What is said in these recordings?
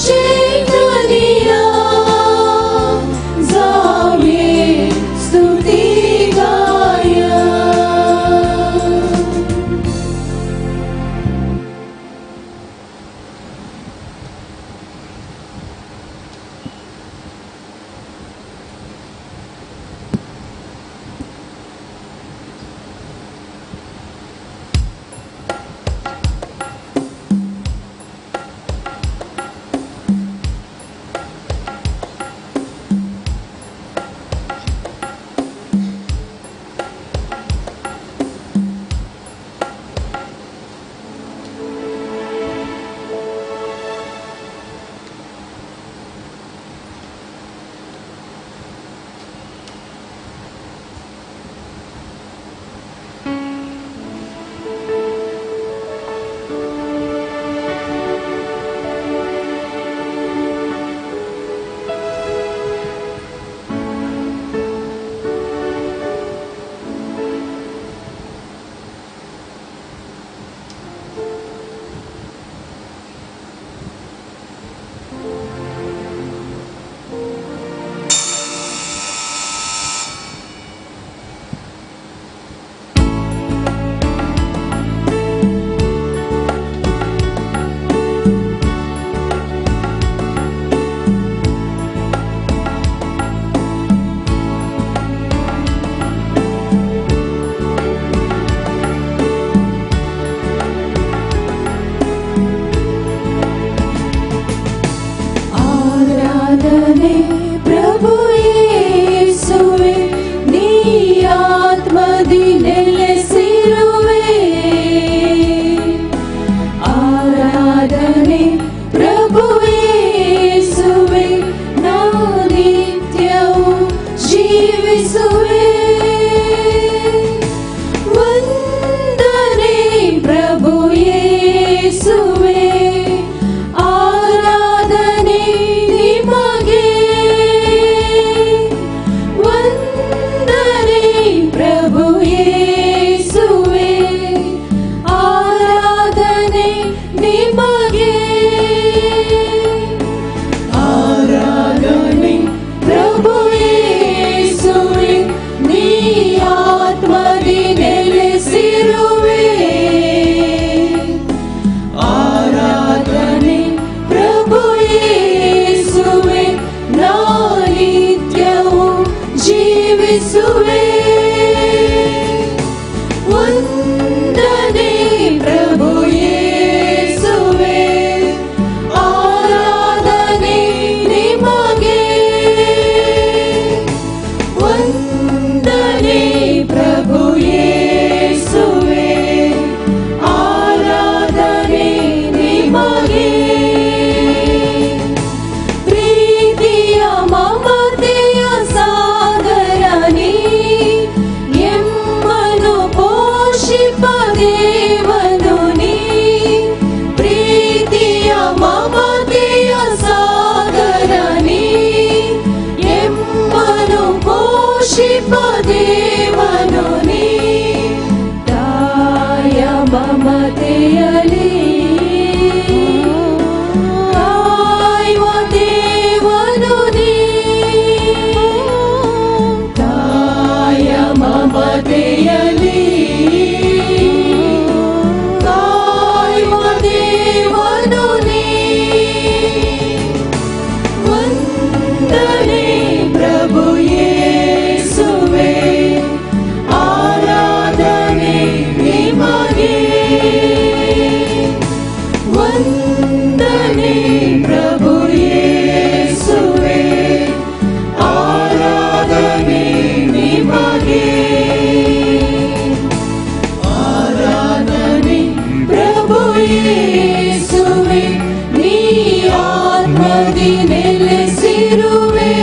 ಚೇತನಿಯ जावे स्तुती गाय. ಆರಾಧನೆ ಪ್ರಭು ಯೇಸುವೆ, ನೀ ಆತ್ಮದಿ ನೆಲೆಸಿರುವೆ. ಆರಾಧನೆ ಪ್ರಭು ಯೇಸುವೆ, ನಾ ನಿತ್ಯವೂ ಜೀವಿಸುವೆ. ವಂದನೆ ಪ್ರಭು ಯೇಸುವೆ, ಆರಾಧನೆ ನಿಮಗೆ. ವಂದನೆ ಪ್ರಭು ಯೇಸುವೆ, ಆರಾಧನೆ ನಿಮಗೆ. ಆರಾಧನೆ ಪ್ರಭು ಯೇಸುವೆ, ನೀ ಆತ್ಮದಿ ನೆಲೆಸಿರುವೆ. ಆರಾಧನೆ ಪ್ರಭು ಯೇಸುವೆ, ನಾ ನಿತ್ಯವೂ ಜೀವಿಸುವೆ. ವಂದನೆ ಪ್ರಭು ಯೇಸುವೆ, ಆರಾಧನೆ ನಿಮಗೆ. ವಂದನೆ ಪ್ರಭು ಯೇಸುವೆ, ಆರಾಧನೆ ನಿಮಗೆ. ಪ್ರೀತಿಯ ಮಮತೆಯ ಸಾಗರನೇ, ಎಮ್ಮನು ಪೋಷಿಪ ದೇವನು ನೀ. ಪ್ರೀತಿಯ ಮಮತೆಯ ಸಾಗರನೇ, ಎಮ್ಮನು ಪೋಷಿಪ ದೇವನು ನೀ. ತಾಯ ಮಮತೆಯಲಿ ಕಾಯುವ ದೇವನು ನೀ. ತಾಯ ಮಮತೆಯಲಿ ಕಾಯುವ ದೇವನು ನೀ. ವಂದನೆ ಪ್ರಭು ಯೇಸುವೆ, ಆರಾಧನೆ ನಿಮಗೆ. ವಂದನೆ ಪ್ರಭು ಯೇಸುವೆ, ಆರಾಧನೆ ನಿಮಗೆ. ಆರಾಧನೆ ಪ್ರಭು ಯೇಸುವೆ, ನೀ ಆತ್ಮದಿ ನೆಲೆಸಿರುವೆ.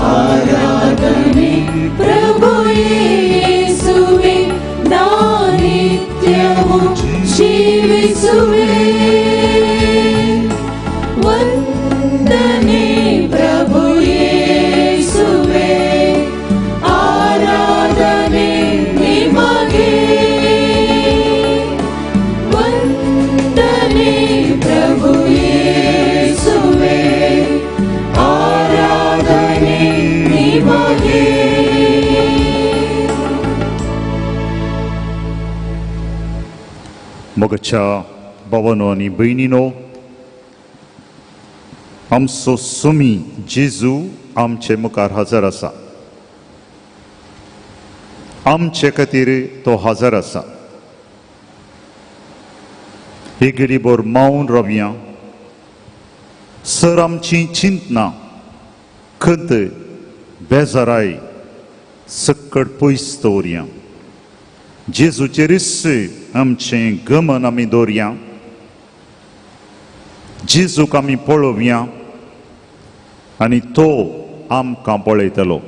ಆರಾಧನೆ ಪ್ರಭು ಯೇಸುವೆ, ನಾ ನಿತ್ಯವೂ ಜೀವಿಸುವೆ. ವಂದನೆ ಪ್ರಭು ಯೇಸುವೆ, ಆರಾಧನೆ ನಿಮಗೆ. ವಂದನೆ. मोगाच्या भावानो आनी भयणीनो, आमचो सुमी जेजू आमचे मुखार हजर आसा. आमचे खातीर तो हजर आसा. एक घडीभर मावन रावया. सर आमची चिंतना, खंत, बेजाराय सक्कड पयस दवरया. जेजूचेरूच आमचें गमन आमी दवरया. जेजूक आमी पळोवया आनी तो आमकां पळयतलो.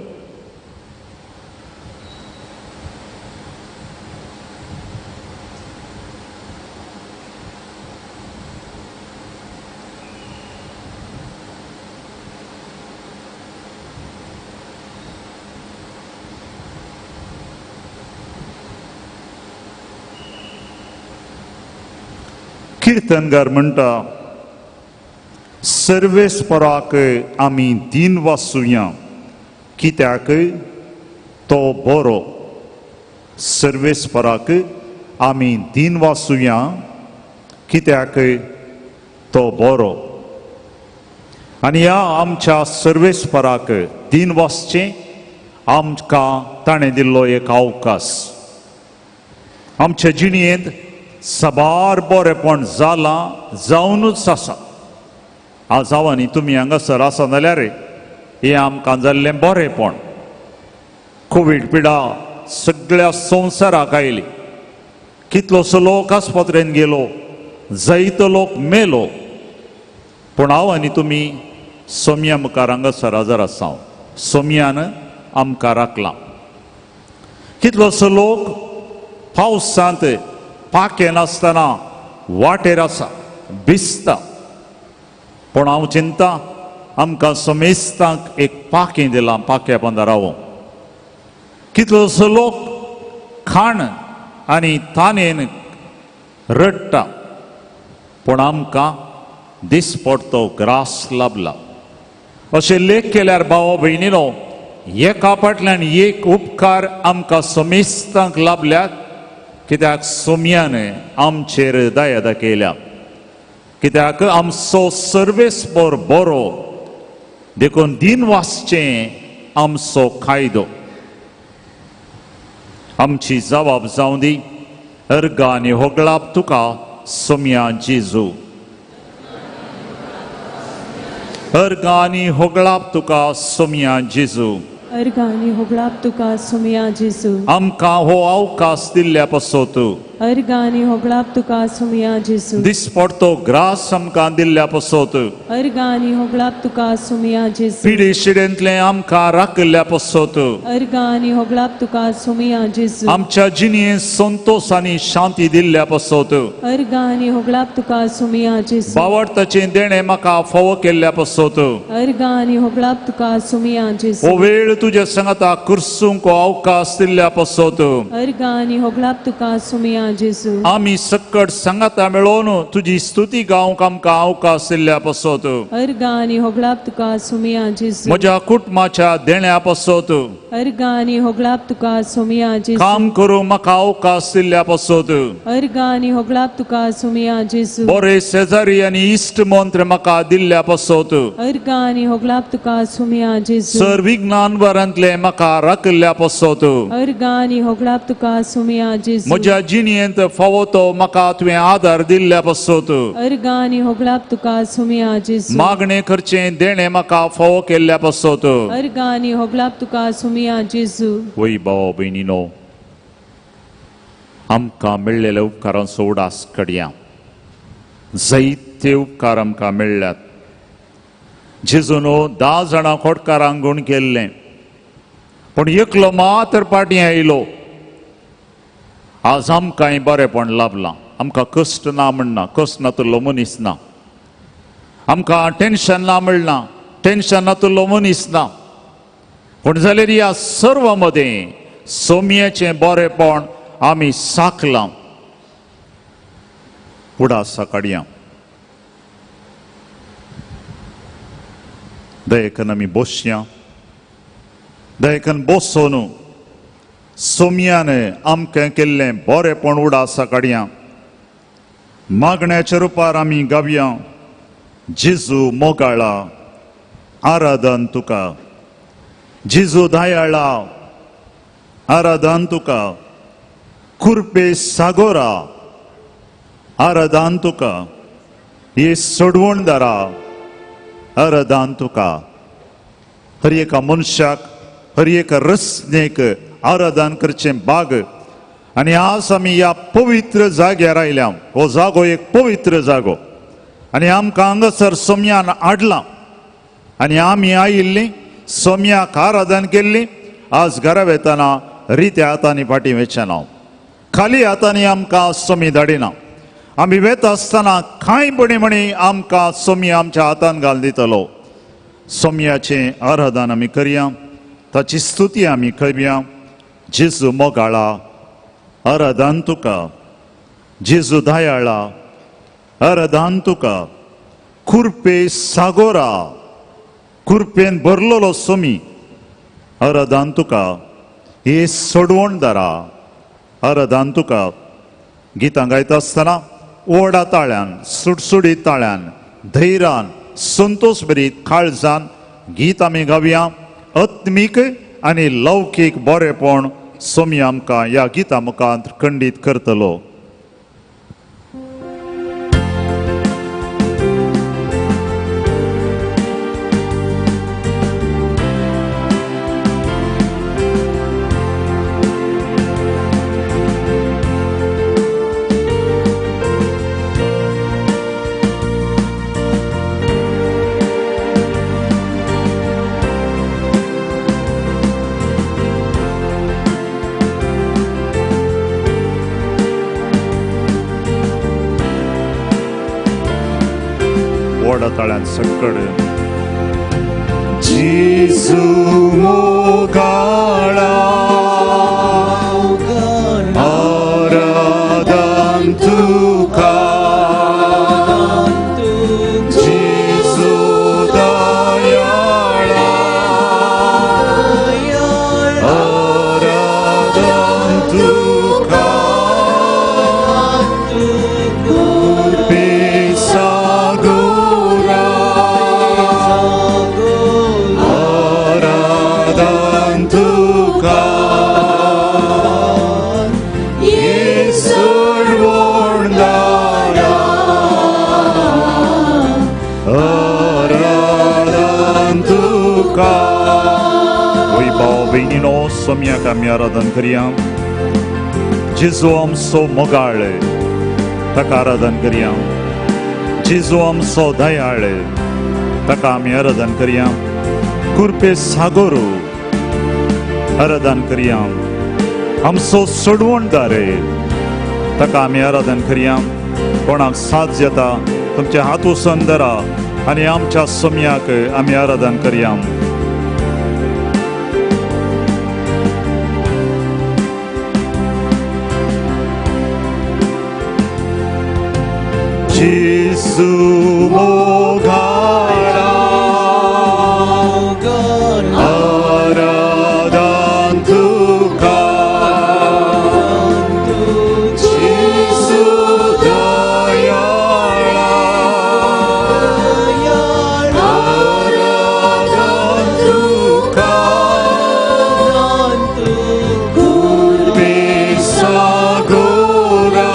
किर्तनगार म्हणटा, सर्वेस्पराक आमी दीन वासुया, कित्याक तो बरो. सर्वेस्पराक आमी दीन वासुया, कित्याक तो बरो. आनी ह्या आमच्या सर्वेस्पराक दीन वासचें आमकां ताणें दिल्लो एक अवकाश. आमच्या जिणेंत साबार बरेपण जालां, जावनूच आसा. आज हांव आनी तुमी हांगासर आसा जाल्यार हें आमकां जाल्लें बरेपण. कोवीड पिडा सगळ्या संवसाराक आयली. कितलोसो लोक आस्पत्रेन गेलो, जायतो लोक मेलो. पूण हांव आनी तुमी सोम्या मुखार हांगासर हजर आसा. सोम्यान आमकां राखलां. कितलोसो लोक पावसांत पाखें नासतना वाटेर आसा, भिजता. पूण हांव चिंता आमकां समेस्तांक एक पाखें दिलां, पाख्या पोंदा रावों. कितलोसो लोक खाण आनी तानेन रडटा, पूण आमकां दिसपडतो ग्रास लाबला. अशें लेख केल्यार भाव भयणीनो, एका फाटल्यान एक उपकार आमकां समेस्तांक लाबल्यात. कित्याक सोम्यान आमचेर दया दाखयल्या. कित्याक आमचो सर्वेस्पर बरो. देखून दीन वासचें आमचो कायदो. आमची जबाब जावं दी. अर्गा आनी होगळाप तुका सोम्या जेजू. अर्गा आनी होगळाप तुका सोम्या जेजू. अर्गा आनी होगळाप तुका सोम्या जेजू. आमकां हो अवकाश दिल्ल्या पासत. अर्गा आनी होगळाप तुका सोम्या जेजू. दिसपडतो ग्रास आमकां दिल्ल्या पासत. अर्गा आनी होगळाप तुका सोम्या जेजू. पिडी शिडेंतलें आमकां राखिल्ल्या पासत. अर्गा आनी होगळाप तुका सोम्या जेजू. आमच्या जिणेंत संतोश आनी शांती दिल्ल्या पासत. अर्गा आनी होगळाप तुका सोम्या जेजू. बावडताचें देणें म्हाका फावो केल्ल्या पासत. अर्गा आनी होगळाप तुका सोम्या जेजू. हो वेळ तुज्या सांगाता कुर्सूंक अवकाश दिल्ल्या पासत. अर्गा आनी होगळाप तुका सोम्या जेजू. आमी सक्कड सांगाता मेळोवन तुजी स्तुती गावंक आमकां अवकाश दिल्ल्या पासत. अर्गा आनी होगळाप तुका सोम्या जेजू. म्हज्या कुटुंबाच्या देण्या पासत. अर्गा आनी होगळाप तुका सोम्या जेजू. काम करूंक म्हाका अवकाश दिल्ल्या पासत. अर्गा आनी होगळाप तुका सोम्या जेजू. बरे शेजारी आनी इश्ट मंत्र म्हाका दिल्ल्या पासत. अर्गा आनी होगळाप तुका सोम्या जेजू. सर विज्ञान वरांतले म्हाका राखिल्ल्या पासत. अर्गा आनी होगळाप तुका सोम्या जेजू. म्हज्या जिणेंत फावो तो म्हाका तुवें आदार दिल्ल्या पासत. अर्गा आनी होगळाप तुका सोम्या जेजू. मागणें करचें देणें म्हाका फावो केल्ल्या पासत. अर्गा आनी होगळाप तुका सोम्या जेजू. वय भाव भयणीनो, आमकां मेळ्ळेल्या उपकारांचो उडास कडया. जायते उपकार आमकां मेळ्ळ्यात. जेजून 10 जाणां खोटकारांक गूण केल्लें, पूण एकलो मात्र फाटीं आयलो. आज आमकांय बरेपण लाबलां. आमकां कश्ट ना म्हणना, कश्ट नातुल्लो मनीस ना. आमकां टेन्शन ना म्हणना, टेन्शन नातुल्लो मनीस ना. पूण जाल्यार ह्या सर्व मदें सोम्याचें बरेपण आमी साकलां. उडासा काडया. दयेकन आमी बसया. दयेकन बसोन सोम्यान आमकां केल्लें बरेपण उडासा काडया. मागण्याच्या रुपार आमी गावया, जेजू मोगाळा आराधन तुका, जेजू दयाळा आराधन तुका, कुर्पे सागोरा आराधन तुका, हे सोडवणदारा आराधन तुका। हर एका मनशाक, हर एका रचनेक आराधन करचें बाग। आनी आज आमी ह्या पवित्र जाग्यार आयल्या। हो जागो एक पवित्र जागो आनी आमकां हांगासर सोम्यान हाडलां आनी आमी आयिल्लीं सोम्याक आराधन केल्ली। आज घरा वेतना रित्या हातांनी फाटीं वचना, खाली हातांनी आमकां सोमी धाडिना। आमी वेता आसतना कांय बणी म्हणी आमकां सोमी आमच्या हातान घाल दितलो। सोम्याचें आराधन आमी करया, ताची स्तुती आमी करया। जेजू मोगाळा आराधन तुका, जेजू दयाळा आराधन तुका, कुर्पे सागोरा कुर्पेन भरलेलो सोमी आराधन तुका, हे सोडवणदारा आराधन तुका। गितां गायता आसतना व्हडा ताळ्यान, सुडसुडीत ताळ्यान, धैर्यान, संतोष भरीत काळजान गीत आमी गावया। आत्मीक आनी लौकीक बरेपण सोमी आमकां ह्या गिता मुखार खंडीत करतलो। ताळ्यान सकड जेजू मोगाळा आराधन तुका, जेजू दयाळा आराधन तुका, कुर्पे सागोरा आराधन तुका, हे सोडवणदारा आराधन तुका। वय भाव भयणीनो, सोम्याक आमी आराधन करया। जेजू आमचो मोगाळ, ताका आराधन करया। जेजू आमचो दयाळ, ताका आमी आराधन करया। कुर्पे सागोरू आराधन करया। आमचो सोडवणदार, ताका आमी आराधन करया। कोणाक साथ जाता तुमचे हात उसोन धरा आनी आमच्या सोम्याक आमी आराधन करया। जेजू मोगाळा आराधन तुका, जेजू दयाळा आराधन तुका, कुर्पे सागोरा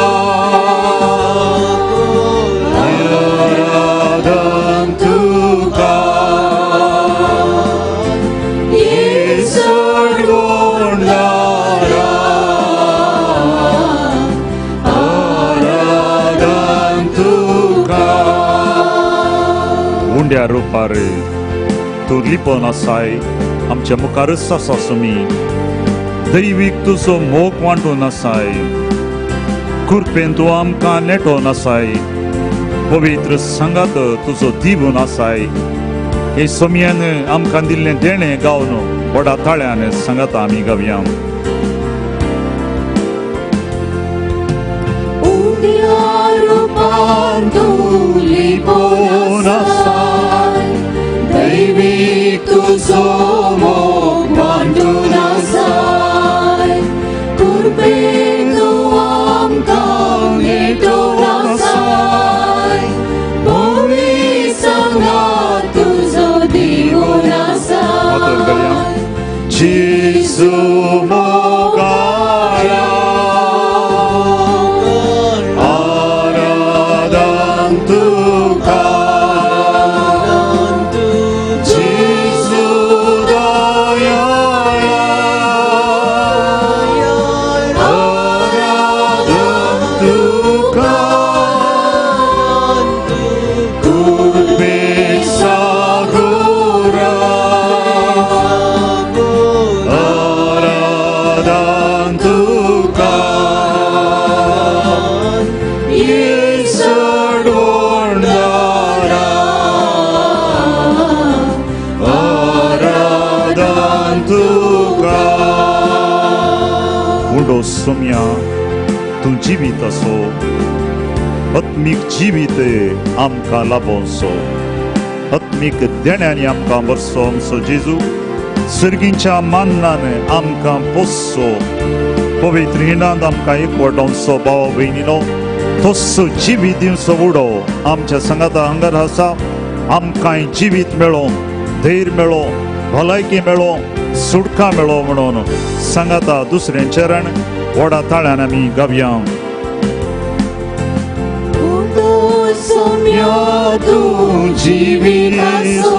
आराधन तुका, हे सोडवणदारा आराधन तुका। उंड्या रुपार तूं लिपोन आसाय, आमच्या मुखारच आसा सुमी। दैवीक तुजो मोग वांटून आसाय, कुर्पेन तूं आमकां नेटोन आसाय, पवित्र सांगात तुजो दिवून आसाय। हे सोम्यान आमकां दिल्लें देणें गावन व्हडा ताळ्यान सांगात आमी गावया। उंड्या रुपान तूं लिपोन आसाय, दैवीक तुजो मोग वांटून आसाय, कुर्पेन तूं आमकां नेटोन आसाय, सोम्या तूं जिवीत आसो, आत्मीक जिवीत आमकां लाबोवचो, आत्मीक देण्यांनी आमकां बरसो आमचो जेजू, सर्गींच्या मान्नान आमकां पोसचो, पवित्र हिणांत आमकां एकवटावचो. भाव भयणीनो, तस्सो जिवीत दिवचो उडो आमच्या सांगाता हांगार आसा. आमकां जिवीत मेळो, धैर्य मेळो, भलायकी मेळो, सुटका मेळो म्हणून सांगाता दुसरें चरण व्हडा ताळ्यान आमी गावया. सोम्या तूं जिवीत आसो,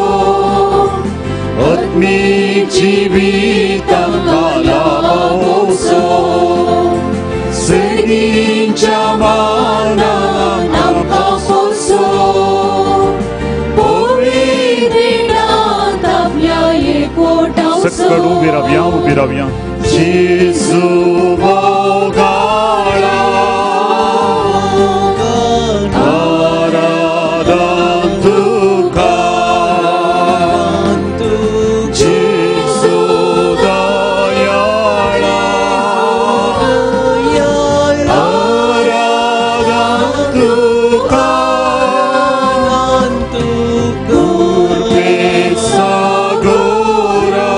आत्मीक जिवीत आमकां लाबोवचो, सर्गींच्या मानान आमकां पोसो, पवित्र रिणांत आपल्या एकवटावचो. सकड उबी रावया, उबी रावया. जेजू मोगाळा आराधन तुका, जेजू दयाळा आराधन तुका, कृपेचा गोरा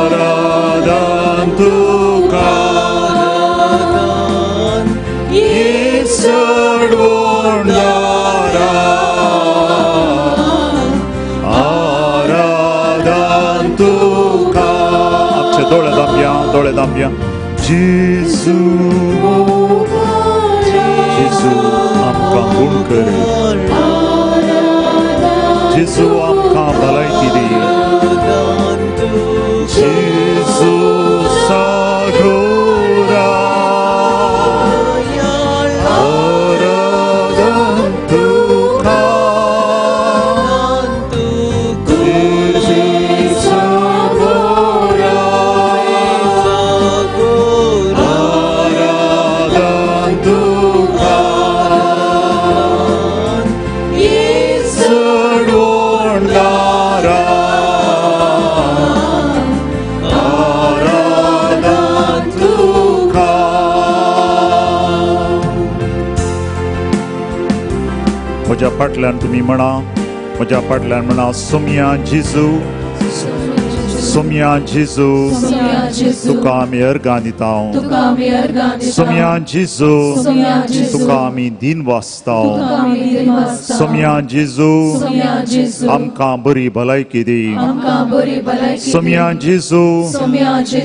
आराधन तुका, येसडवणदारा आराधन तुका. आमचे दोळे दामया, दोळे दामया. जेजू, जेजू आमकां गुण कर, जेजू आमकां भलायकी दी, जेजू सागोरा आराधन तुका, जेजू सागोरा आराधन तुका, येसडवणदारा आराधन तुका. म्हज्या फाटल्यान तुमी म्हणा, म्हज्या फाटल्यान म्हणा, सोम्या जेजू, सोम्या जेजू, तुका आमी अर्गां दिता. सोम्या जेजू, तुका आमी दिन वाचता. सोम्या जेजू, आमकां बरी भलायकी दी. सोम्या जेजू,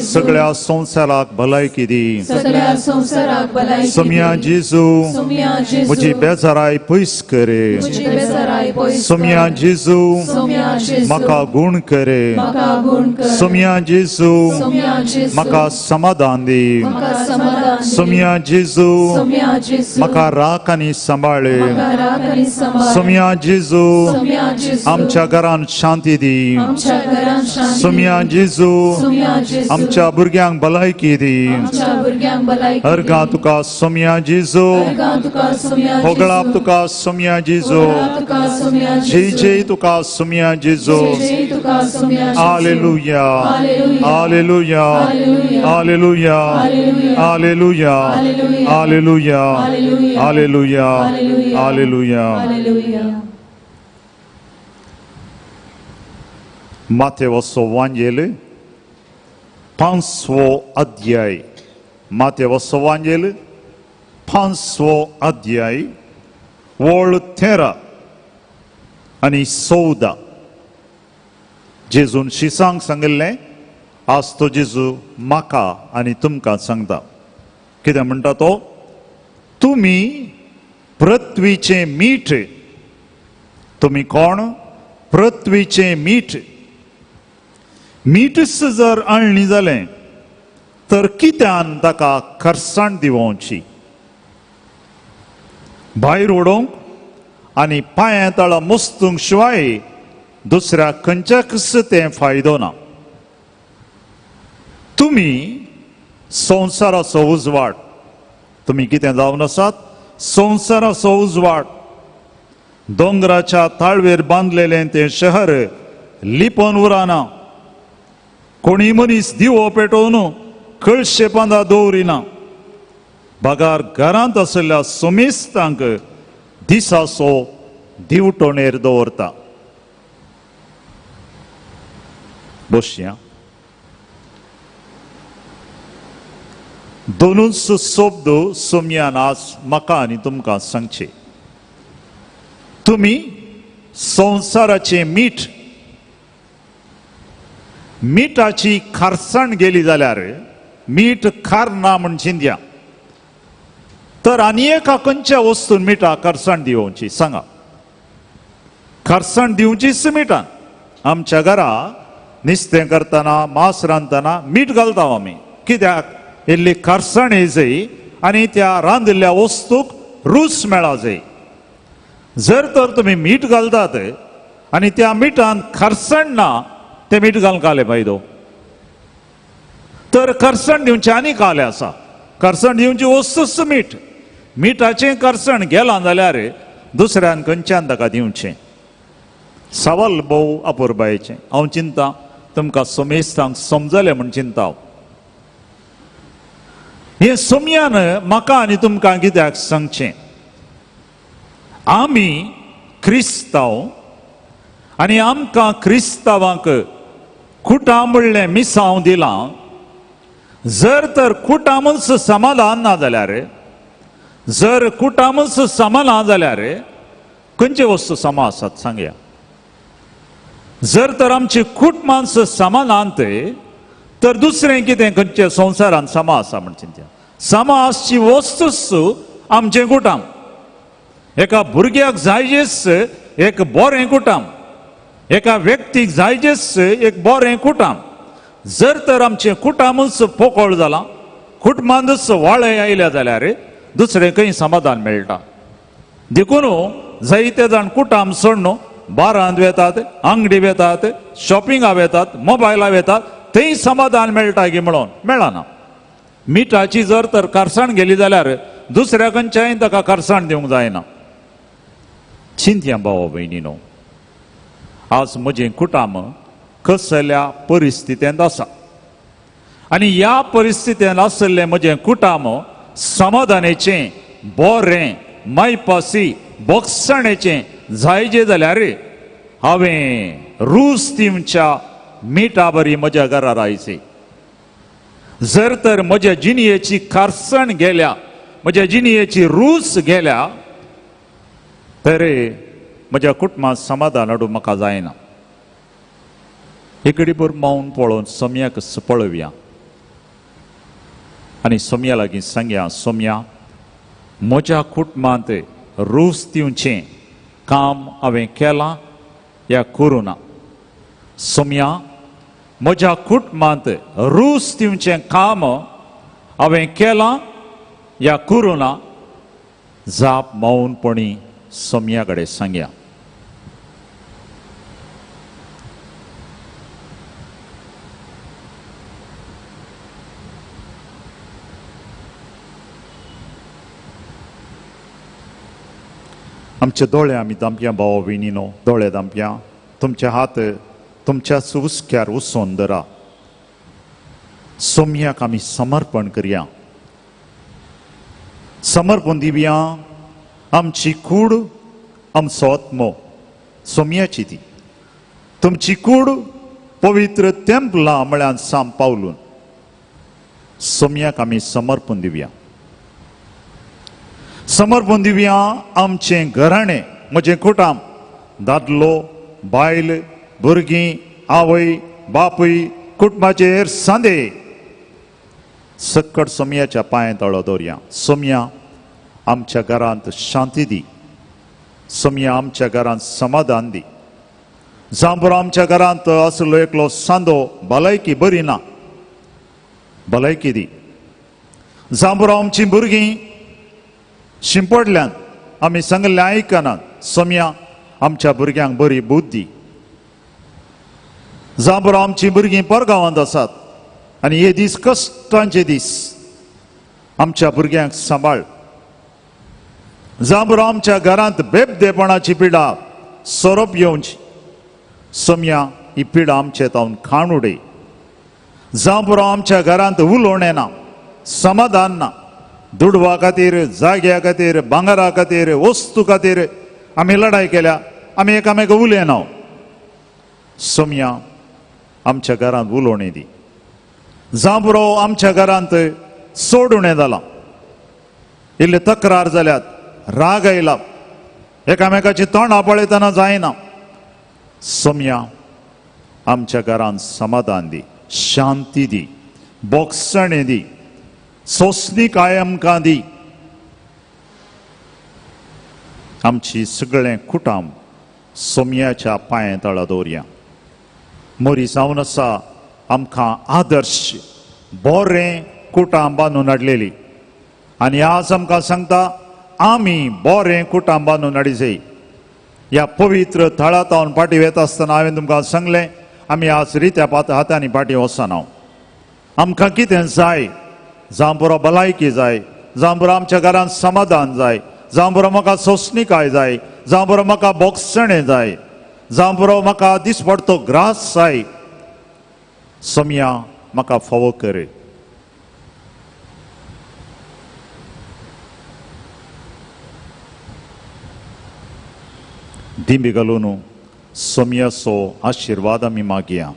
सगळ्या संवसाराक भलायकी दी. सोम्या जेजू, म्हजी बेजाराय पयस करे. सोम्या जेजू, म्हाका गुण करे. सोम्या जेजू, म्हाका समाधान दी. सोम्या जेजू, म्हाका राख आनी सांबाळे. सोम्या जेजू, आमच्या घरान शांती दी. सोम्या जेजू, आमच्या भुरग्यांक भलायकी दी. अर्गां तुका सोम्या जेजू, होगळाप तुका सोम्या जेजू, जय जय तुका सोम्या जेजू. Hallelujah, hallelujah, hallelujah, hallelujah, hallelujah, hallelujah, hallelujah. मातेवसो वांजेल 5वो अध्याय, मातेवसो वांजेल 5वो अध्याय वळ 13 आनी 14. जेजून शिसांक सांगिल्लें, आज तो जेजू म्हाका आनी तुमकां सांगता. कितें म्हणटा तो? तुमी पृथ्वीचें मीठ. तुमी कोण? पृथ्वीचें मीठ. मीठच जर आणली जालें तर कित्यान ताका खरसाण दिवोवची? भायर उडोवंक आनी पांया तळा मस्तूंक शिवाय दुसऱ्या खंयच्याकच तें फायदो ना. तुमी संवसाराचो उजवाड. तुमी कितें जावन आसात? संवसाराचो उजवाड. दोंगराच्या ताळवेर बांदलेलें तें शहर लिपोवन उरना. कोणी मनीस दिवो पेटोवन कळशे पांदा दवरिना, बगार घरांत आशिल्ल्या समेस्तांक दिसाचो दिवटणेर दवरता. बसया. दोनूच शब्द सोम्यान आज म्हाका आनी तुमकां सांगचे. तुमी संवसाराचें मीठ. मिठाची खारसाण गेली जाल्यार मीठ खार ना म्हण चिंतया, तर आनी एका खंयच्या वस्तून मिठा खारसाण दिवची सांगा. खारसाण दिवचीच मिठान. आमच्या घरा नुस्तें करतना मांस रांदतना मीठ घालता आमी, कित्याक इल्ली खारसाण येयजय आनी त्या रांदिल्ल्या वस्तूक रूच मेळा जाय. जर तर तुमी मीठ घालतात आनी त्या मिठान खारसाण ना, तें मीठ घालून काले फायदो. तर खरसण दिवचें आनी काले आसा. खरसण दिवची वस्तूच मीठ. मिठाचें खरसण गेलां जाल्यार दुसऱ्यान खंयच्यान ताका दिवचें. सवाल भोव अपुरबायेचें. हांव चिंता तुमकां समेस्तांक समजलें म्हूण चिंता हांव. हें सोम्यान म्हाका आनी तुमकां कित्याक सांगचें, आमी क्रिस्तांव आनी आमकां क्रिस्तांवांक कुटां म्हणलें मिसांव दिलां. जर तर कुटामूच समाधान ना जाल्यार, जर कुटामूच समा ना जाल्यार खंयचे वस्तू समा आसात सांगया. जर तर आमची कुटुंबांच समानांत तर दुसरें कितें खंयचे संवसारांत समा आसा म्हण चिंतया. समा आसची वस्तूच आमचें कुटाम. एका भुरग्याक जायजेच एक बरें कुटाम, एका व्यक्तीक जायजेच एक बरें कुटाम. जर तर आमचें कुटामूच पोकळ जालां, कुटुंबांतूच वाळे आयल्या जाल्यार दुसरें खंय समाधान मेळटा. देखून जायते जाण कुटाम सोडून बारांत वेतात, आंगडी वेतात, शॉपिंगा वेतात, मोबायला वेतात, थंय समाधान मेळटा की म्हणून मेळना. मिठाची जर तर खारसाण गेली जाल्यार दुसऱ्या खंयच्याय ताका खारसाण दिवंक जायना. चिंतया भाव भयणीनो, आज म्हजें कुटाम कसल्या परिस्थितींत आसा आनी ह्या परिस्थितींत आशिल्लें म्हजें कुटाम समाधानाचें, बरें, मायपासी, बोगसणेचें जायजे जाल्यार हांवें रूच दिवच्या मिठा बरी म्हज्या घरा रायची. जर तर म्हज्या जिणयेची खारसाण गेल्या, म्हज्या जिणयेची रूच गेल्या तर म्हज्या कुटुंबांत समाधान हाडूंक म्हाका जायना. इकडीभर मावन पळोवन सोम्याक पळोवया आनी सोम्या लागीं सांगया, सोम्या म्हज्या कुटुंबांत रूच दिवचें काम हांवें केलां या करूं ना. सोम्या म्हज्या कुटुंबांत रूच दिवचें काम हांवें केलां या करूं ना. जाप मौनपणी सोम्या कडेन सांगया. आमचे दोळे आमी दामप्या भाव भयणीनो, दोळे दामप्या, तुमचे हात तुमच्याच हुस्क्यार उसोन धरा. सोम्याक आमी समर्पण करया, समर्पण दिवया आमची कूड, आमचो आत्मो सोम्याची ती. तुमची कूड पवित्र तेंपलां म्हळ्यार साम पावलून सोम्याक आमी समर्पण दिवया. समर्पण दिवया आमचें घराणें, म्हजें कुटाम, दादलो बायल भुरगीं, आवय बापूय, कुटुंबाचेर सांदे सक्कड सोम्याच्या पांयां तळो दवरया. सोम्या आमच्या घरांत शांती दी, सोम्या आमच्या घरांत समाधान दी. जांबरो आमच्या घरांत आसलो एकलो सांदो भलायकी बरी ना, भलायकी दी. जांबरो आमचीं भुरगीं शिंपडल्यान आमी सांगल्लें आयकनात, सोम्या आमच्या भुरग्यांक बरी बुद्धी. जांबरो आमचीं भुरगीं परगांवांत आसात आनी हे दीस कश्टांचे दीस, आमच्या भुरग्यांक सांबाळ. जांबरो आमच्या घरांत बेबदेपणाची पिडा सोरोप येवची, सोम्या ही पिडा आमचे तावन खाण उडय. जावं पुरो आमच्या घरांत उलोवणें ना, समाधान ना, दुडवा खातीर, जाग्या खातीर, भांगरा खातीर, वस्तू खातीर आमी लढाय केल्या, आमी एकामेक उलयना. सोमया आमच्या घरांत उलोवणें दी. जावं पुरो आमच्या घरांत सोडुणें जालां, इल्ले तक्रार जाल्यात, राग आयला, एकामेकाची तोंडां पळयतना जायना. सोमया आमच्या घरांत समाधान दी, शांती दी, बोगसणें दी, सोंसणीकाय आमकां दी. आमची सगळें कुटाम सोमयाच्या पांया तळा दवरया. मोरी जावन आसा आमकां आदर्श बरें कुटाम बांदून हाडलेली आनी आज आमकां सांगता आमी बरें कुटाम बांदून हाडी. ह्या पवित्र थळांत फाटीं वता आसतना हांवें तुमकां सांगलें आमी आज रित्या हातांनी फाटीं वचना. आमकां कितें जाय? जावं पुरो भलायकी जाय, जावं पुरो आमच्या घरांत समाधान जाय, जावं पुरो म्हाका सोंसणीकाय जाय, जावं पुरो म्हाका बोगसणें जाय, जावं पुरो म्हाका दिसपडतो ग्रास जाय. सोमया म्हाका फावो कर. दिंबी घालून सोमयाचो आशिर्वाद आमी मागया.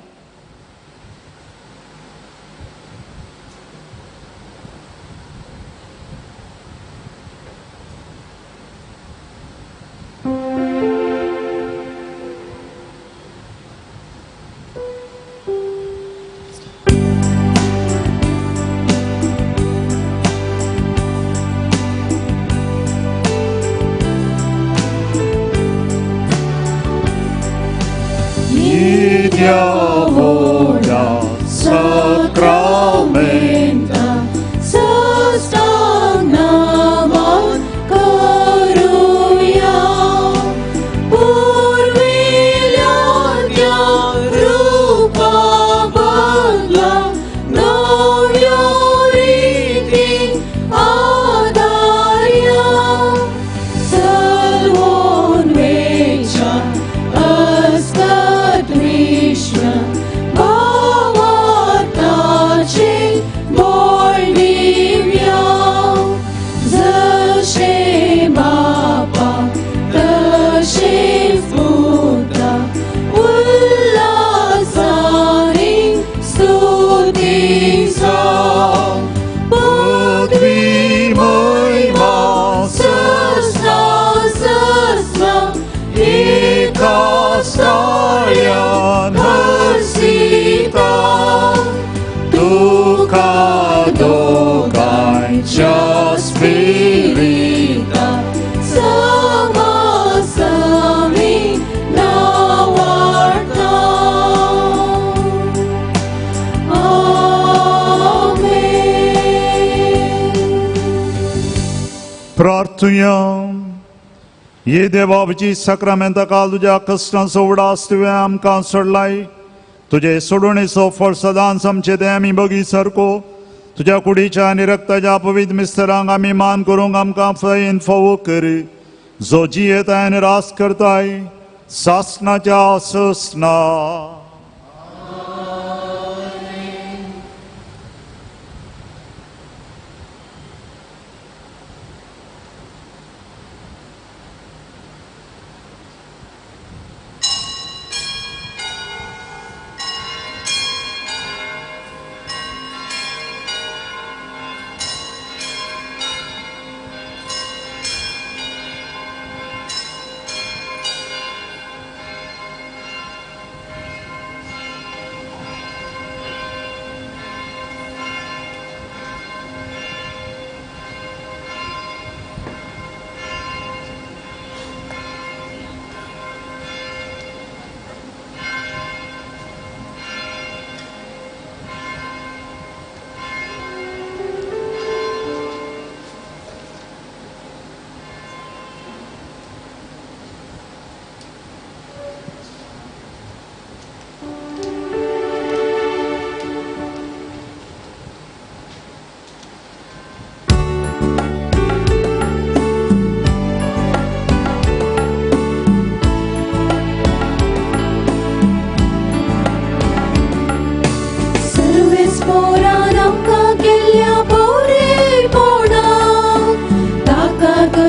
ये देवाची साक्रामेंता काल तुज्या कश्टांचो उडास तुवें आमकां सोडलाय. तुजे सोडवणेचो फळ सदांच आमचे ते आमी बगी सारको तुज्या कुडीच्या आनी रक्ताच्या पवित्र मिस्तरांक आमी मान करूंक आमकां फळेन फावो कर, जो जियेताय आनी रास करताय सासनाच्या ससना.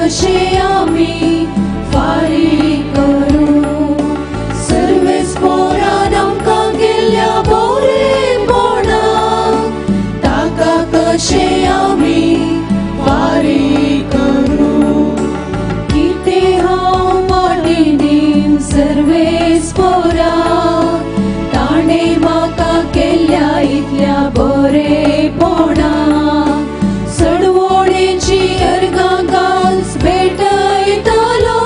कशें आमी फारीक करूं. सर्वेस्पोरान आमकां केल्ल्या बरेपणाक ताका कशें आमी फारीक करूं. कितें हांव फाटीं दीन सर्वेस्पोराक, ताणें म्हाका केल्ल्या इतल्या बरेपणाक. सडवणेची अर्गां घाल्स भेटयतलो,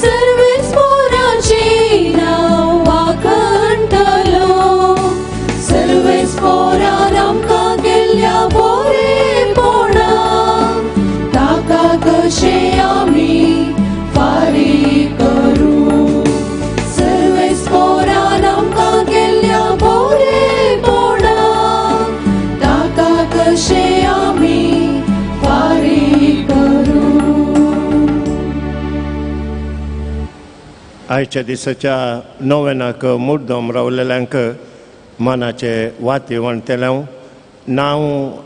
सर्वेस्पोराचें नांव वाखणटलो. सर्वेस्पोरान आमकां केल्ल्या बरेपणाक ताका कशें आमी फारीक करूं. सर्वेस्पोरान आमकां केल्ल्या बरेपणाक ताका कशें आमी फारीक करूं. आयच्या दिसाच्या नोवेनाक मुड्डम रावलेल्यांक मनाचे वाती वणटले नांव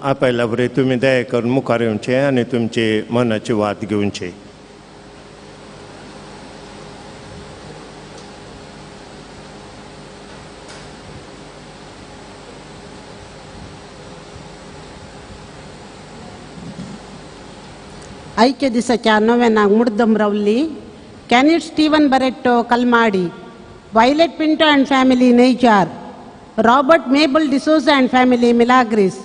आपयल्या बरी तुमी दया करून मुखार येवचें आनी तुमची मनाची वात घेवची. आयच्या दिसाच्या नोवेनाक मुड्डम रावली Kenneth Steven Barreto Kalmadi, Violet Pinto and family Nejar, Robert Mabel D'Souza and family Milagres,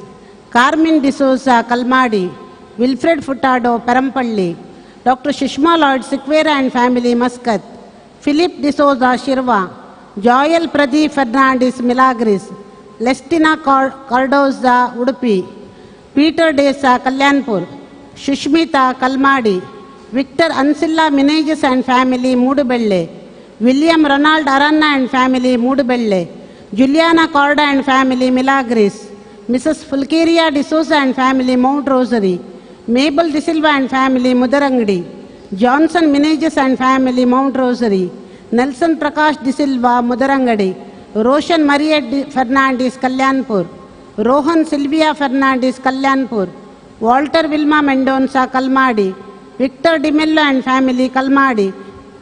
Carmen D'Souza Kalmadi, Wilfred Furtado Perampalli, doctor Sushma Lloyd Sequeira and family Muscat, Philip D'Souza Shirva, Joel Pradeep Fernandes Milagres, Lestina Cardoza Udupi, Peter D'Sa Kalyanpur, Sushmita Kalmadi, Victor Ancilla Menezes and family Moodubelle, William Ronald Aranna and family Moodubelle, Juliana Corda and family Milagres, Mrs Fulkeria D'Souza and family Mount Rosary, Mabel D'Silva and family Mudarangadi, Johnson Menezes and family Mount Rosary, Nelson Prakash D'Silva Mudarangadi, Roshan Maria Fernandes Kalyanpur, Rohan Sylvia Fernandes Kalyanpur, Walter Wilma Mendonca Kalmadi, Victor D'Mello and family Kalmadi,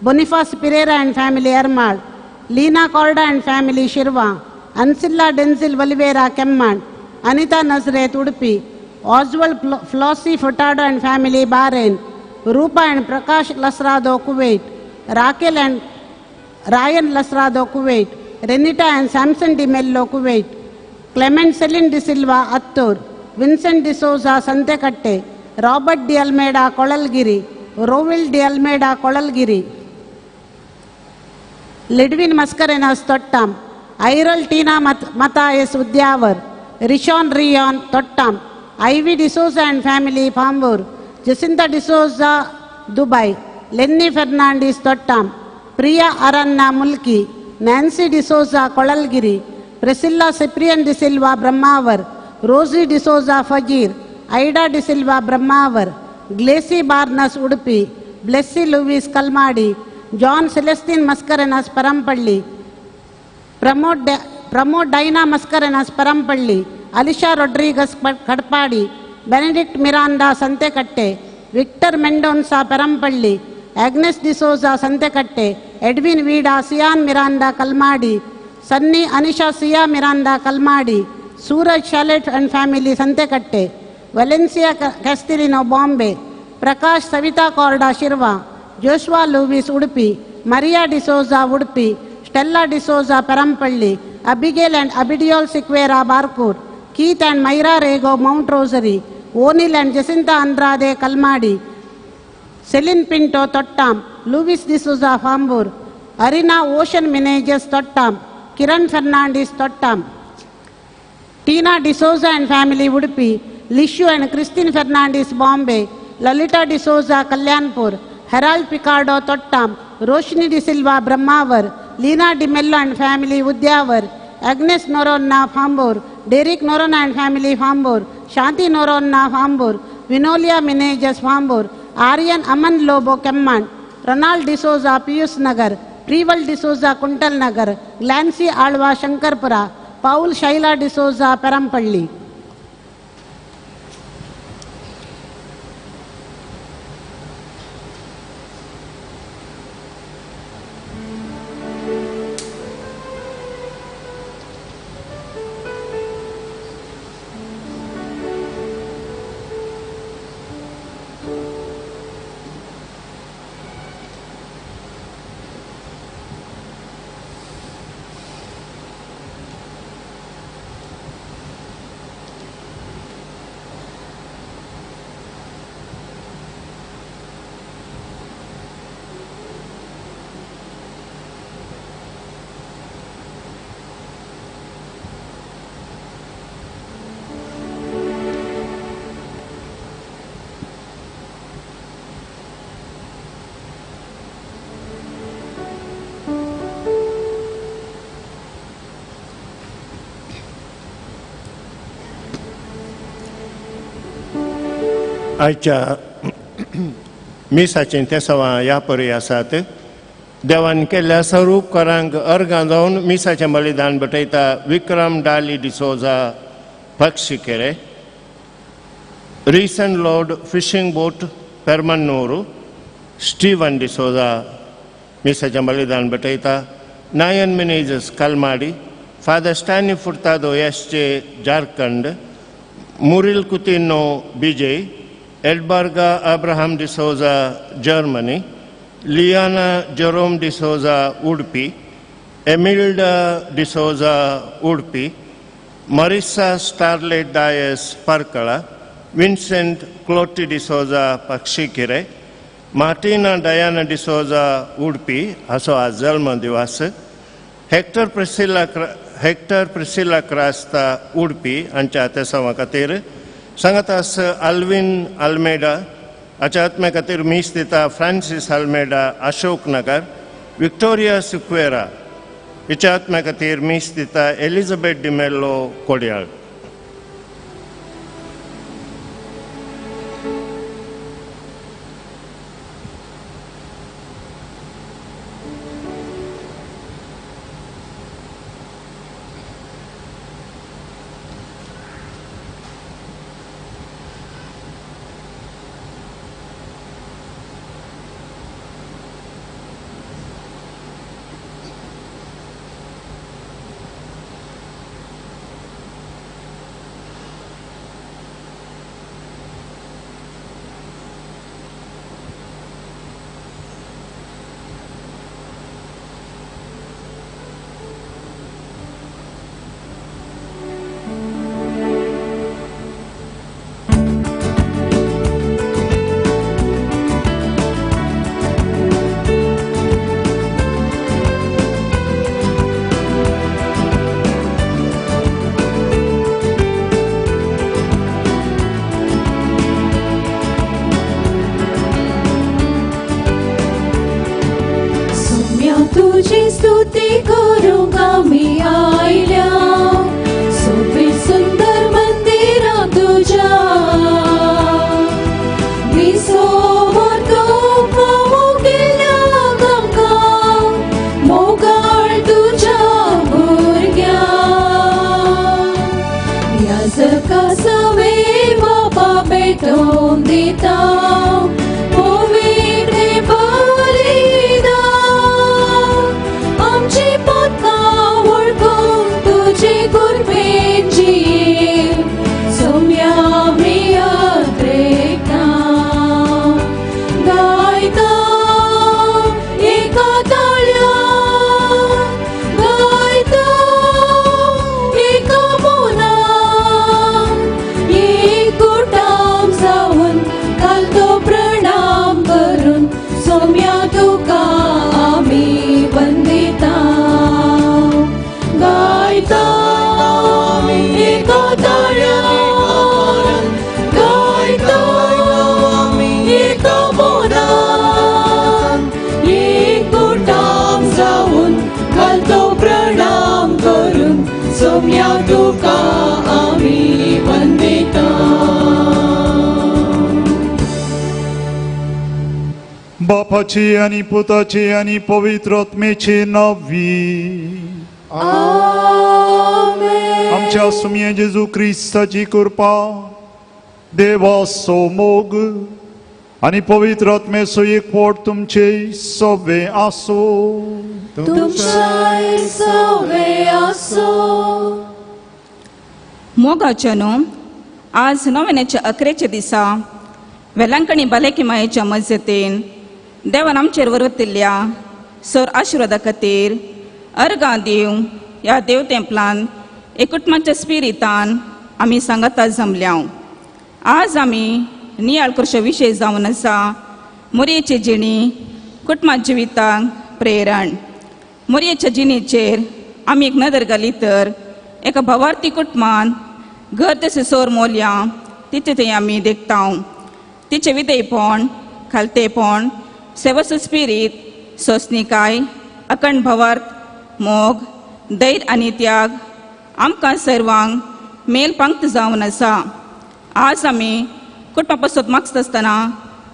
Boniface Pereira and family Ermal, Leena Corda and family Shirva, Ancilla Denzil Oliveira Kemman, Anita Nazareth Udupi, Oswald Flossie Furtado and family Bahrain, Rupa and Prakash Lasrado Kuwait, Raquel and Ryan Lasrado Kuwait, Renita and Samson D'Mello Kuwait, Clement Celine D'Silva Attur, Vincent D'Souza Santhekatte, Robert D Almeida Kolalgiri, Rovil D Almeida Kolalgiri, Lidwin Mascarenhas Thottam, Iral Tina Mathias Udyavar, Rishon Rion Thottam, Ivy D'Souza and family Pambur, Jacinta D'Souza Dubai, Lenny Fernandes Thottam, Priya Aranna Mulki, Nancy D'Souza Kolalgiri, Priscilla Cyprian D'Silva Brahmavar, Rosie D'Souza Fajir, Ida D'Silva Brahmavar, Glacy Barnes Udupi, Blessy Louis Kalmadi, John Celestine Mascarenhas Parampalli, Pramod Dinah Mascarenhas Parampalli, Alisha Rodrigues Katpadi, Benedict Miranda Santhekatte, Victor Mendonca Perampalli, Agnes D'Souza Santhekatte, Edwin Veeda Sian Miranda Kalmadi, Sunny Anisha Siya Miranda Kalmadi, Suraj Shalet and family Santhekatte, Valencia Castelino Bombay, Prakash Savita Corda Shirva, Joshua Louis Udupi, Maria D'Souza Udupi, Stella D'Souza Perampalli, Abigail and Abidiol Sequeira Barkur, Keith and Myra Rego Mount Rosary, O'Neill and Jacinta Andrade Kalmadi, Celine Pinto Thottam, Louis D'Souza Pambur, Arina Ocean Menezes Thottam, Kiran Fernandes Thottam, Tina D'Souza and family Udupi, Lishu and Christine Fernandes Bombay, Lalita D'Souza Kalyanpur, Harold Picardo Thottam, Roshni D'Silva Brahmavar, Leena D'Mello and family Udyavar, Agnes Noronha Pambur, Derek Noronha and family Pambur, Shanti Noronha Pambur, Vinolia Menezes Pambur, Aryan Aman Lobo Kemman, Ronald D'Souza Pius Nagar, Preval D'Souza Kuntal Nagar, Glancy Alva Shankarpura, Paul Shaila D'Souza Perampalli. आयच्या मिसाचीं तेसांवां ह्या परी आसात. देवान केल्ल्या स्वरूपकारांक अर्गां जावन मिसाचें बलिदान भेटयता Vikram Dolly D'Souza Pakshikere, risen lord fishing boat Permanur Steven D'Souza मिसाचें बलिदान भेटयता, Nayan Menezes Kalmadi, father Stanley Furtado S J Jharkhand, Muril Coutinho Bijay, Edbarga Abraham D'Souza Germany, Liana Jerome D'Souza Udupi, Emilda D'Souza Udupi, Marissa Starlet Dias Parkala, Vincent Cloti D'Souza Pakshikere, Martina Diana D'Souza Udupi हाचो आज जल्म दिवस, Hector Priscilla Crasta Udupi हांच्या तेसांवा खातीर, सांगातास Allwyn Almeida हाच्या आत्म्या खातीर मीस दिता Francis Almeida Ashok Nagar, Victoria Sequeira हिच्या आत्म्या खातीर मीस दिता एलिझाबेथ डिमेल्लो कोडयाळ. तुझी स्तुती करूंक आमी आयल्या सोबीत सुंदर मंदिरां तुज्या दिसोवर तो पावोवंक गेल्या आमकां मोगाळ तुज्या भुरग्यांक याजका सवे बापा पेटोवन दिता बापाची आनी पुताची आनी पवित्र आत्मेची नांवी. आमेन. आमच्या सुमये जेजू क्रिस्ताची कृपा, देवाचो मोग आनी पवित्र आत्मेचो एकवट तुमचे सवे आसूं. तुमच्याय सवे आसूं. मोगाच्या न्हू आज नव्याच्या अकरेच्या दिसा वेलांकणी भलायकी मायेच्या मजतीन देवान आमचेर वरवतिल्ल्या सर आशिर्वादा खातीर अर्गां दिवं ह्या देव तेंपलान एकूटमाच्या स्पिरितान आमी सांगाता जमल्या. आज आमी नियाळ करचो विशय जावन आसा मोरयेची जिणी कुटुंबा जिवितांक प्रेरण. मोरयेच्या जिणेचेर आमी एक नदर घाली तर एका भावार्थी कुटुंबान घर तशें सोर मोलयां तिचें थंय आमी देखता. तिचें विधेयपण, खालतेपण, सेवाचो स्पिरीत, सोंसणीकाय, अखंड भावार्थ, मोग, धैर्य आनी त्याग आमकां सर्वांक मेल पंक्त जावन आसा. आज आमी कुटुंबा पासत मागता आसतना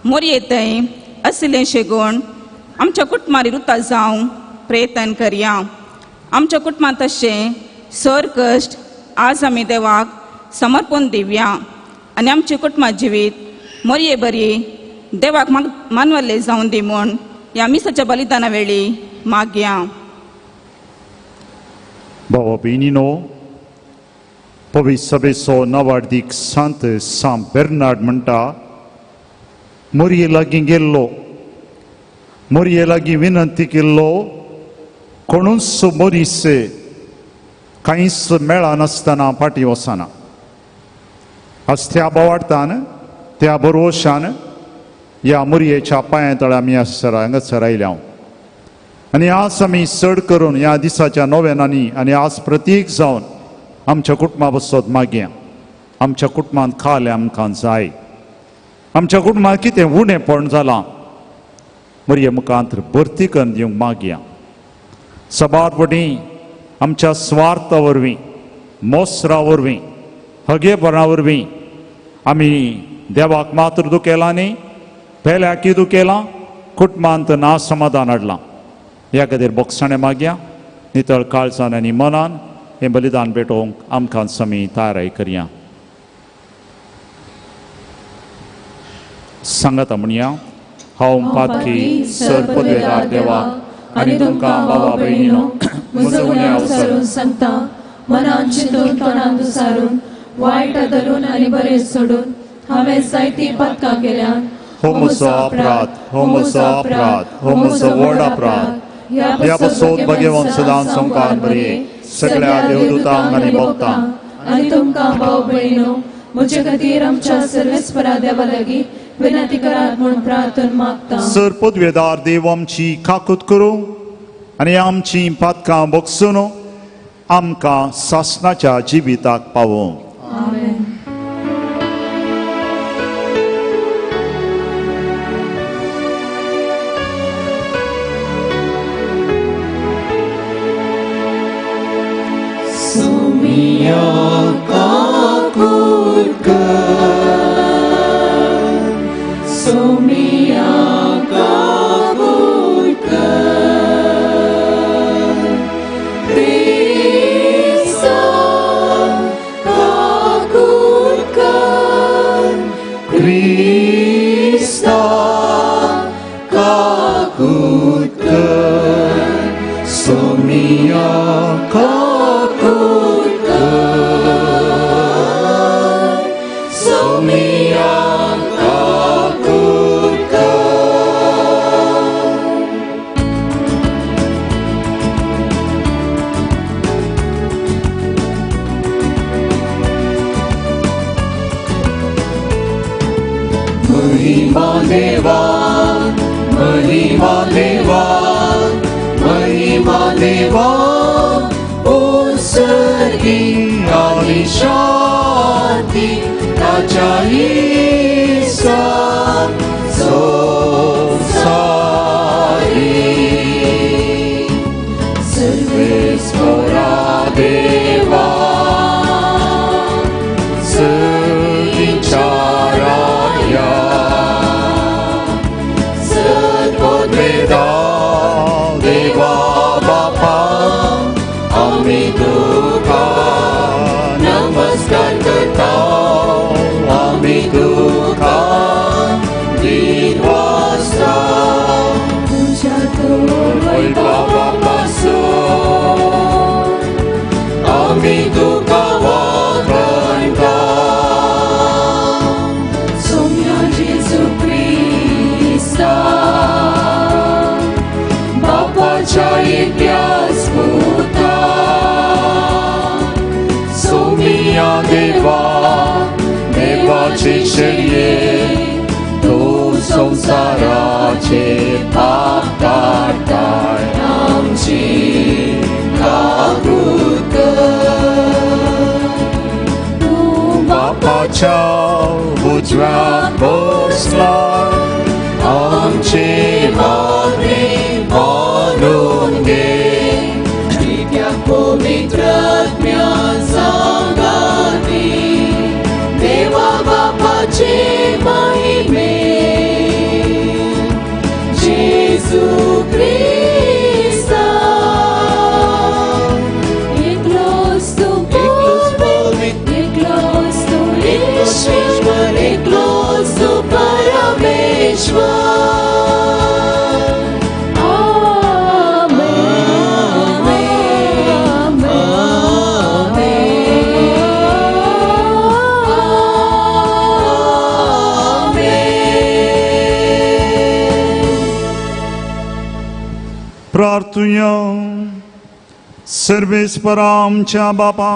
मोरये थंय आशिल्लें शेगूण आमच्या कुटुंबारी रुता जावंक प्रयत्न करया. आमच्या कुटुंबांत तशें सर कश्ट आज आमी देवाक समर्पण दिवया आनी आमचें कुटुंबा जिवीत मोरये बरी देवाक मानवल्ले जावन दी म्हूण ह्या मिसाच्या बलिदाना वेळी मागया. बाबा भयणीनो, पवित्र सभेचो नवार्दीक सांत सांत बेर्नाड म्हणटा, मोरये लागीं गेल्लो, मोरये लागीं विनंती केल्लो, कोणूच मनीस कांयच मेळनासतना फाटीं वचना. आज त्या बोवाळतान, त्या भरवशान ह्या मोरयेच्या पांया तळा आमी हांगासर आयल्या आनी आज आमी चड करून ह्या दिसाच्या नव्यानांनी आनी आज प्रतीक जावन आमच्या कुटुंबा बसत मागया. आमच्या कुटुंबांत खाल आमकां जाय, आमच्या कुटुंबांत कितें उणेपण जालां मोरये मुखांत भरती करून दिवंक मागया. सबार पटी आमच्या स्वार्था वरवीं, मोसरा वरवीं, हगेपणा वरवीं आमी देवाक मात्र दुखेलां न्ही, पेल्याकय दुखेलां, कुटुंबांत ना समाधान हाडलां. ह्या खातीर बोगसाणें मागया, नितळ काळजान आनी मनान हें बलिदान भेटोवंक आमकां समी तयाराय करया. सांगाता म्हणया, हांव पातकी सर पदवेदार देवाक आनी तुमकां बाबा भयणीनो म्हजो गुन्यांव सारून सांगता, मनान चिंतून तोंडान दुसारून वायट आदलून आनी बरें सोडून हांवें जायतीं पातकां केल्यात. हो म्हजो अपराध, हो म्हजो अपराध, हो म्हजो व्हड अपराध. ह्या पासत भगवान सदां संवकार बरे सगळ्या देवदूतांक आनी भक्तांक आनी तुमकां भाव भयणीनो म्हजे खातीर आमच्या सर्वेस्परा देवा लागीं विनंती करात म्हूण प्रार्थना मागता. सर पदवेदार देव आमची काकूत करूं आनी आमची पातकां बगसून आमकां सासणाच्या जिविताक पावोवं. आमेन. सोमिया काकूत कर, सोमिया काकूत कर, क्रिस्ता काकूत कर, क्रिस्ता काकूत कर, सोमिया काकूत कर, सोमिया काकूत कर. महिमा देवा, महिमा देवा, महिमा देवा, उत्सर्गी आणि शांती ताच्या इसा संसारी. सर्वेस्परा देवा, सगळींच्या राया, सद्बोधवेदा देवा बापा, आमी तुका नमस्कार करता, आमी तुका दिनवासता. तुज्या तोर बाबा पासून आमी तुका वाखाणता. सोम्या जेजू क्रिस्ता, बापाच्या एकल्याच पुता, सोमिया देवा, देवाचे शेळये, तूं संवसाराचे पाप काडटाय, आमची काकूत कर. तूं बापाच्या उजव्या बसला, आमचे मागणे मानून घे. कित्याक पवित्र आत्म्यान सांगाती, देवा बापाचे प्रार्थुया. सर्वेस्परा आमच्या बापा,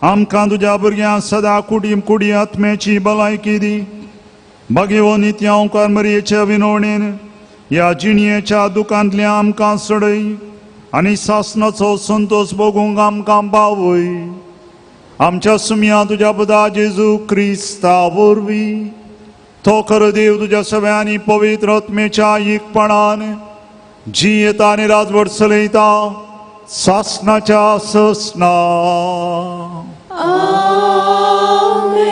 आमकां तुज्या भुरग्यांक सदा कुडी कुडी आत्म्याची भलायकी दी. भाग्यवो नित्यांकार मरयेच्या विनवणेन ह्या जिणयेच्या दुकांतल्या आमकां सोडय आनी सासणाचो संतोश भोगूंक आमकां पावय. आमच्या सुमया तुज्या पुता जेजू क्रिस्ता वरवीं, तो खरो देव तुज्या सगळ्यांनी पवित्र आत्म्याच्या एकपणान जियेता आनी राजवट चलयता सासणाच्या ससना. आमेन.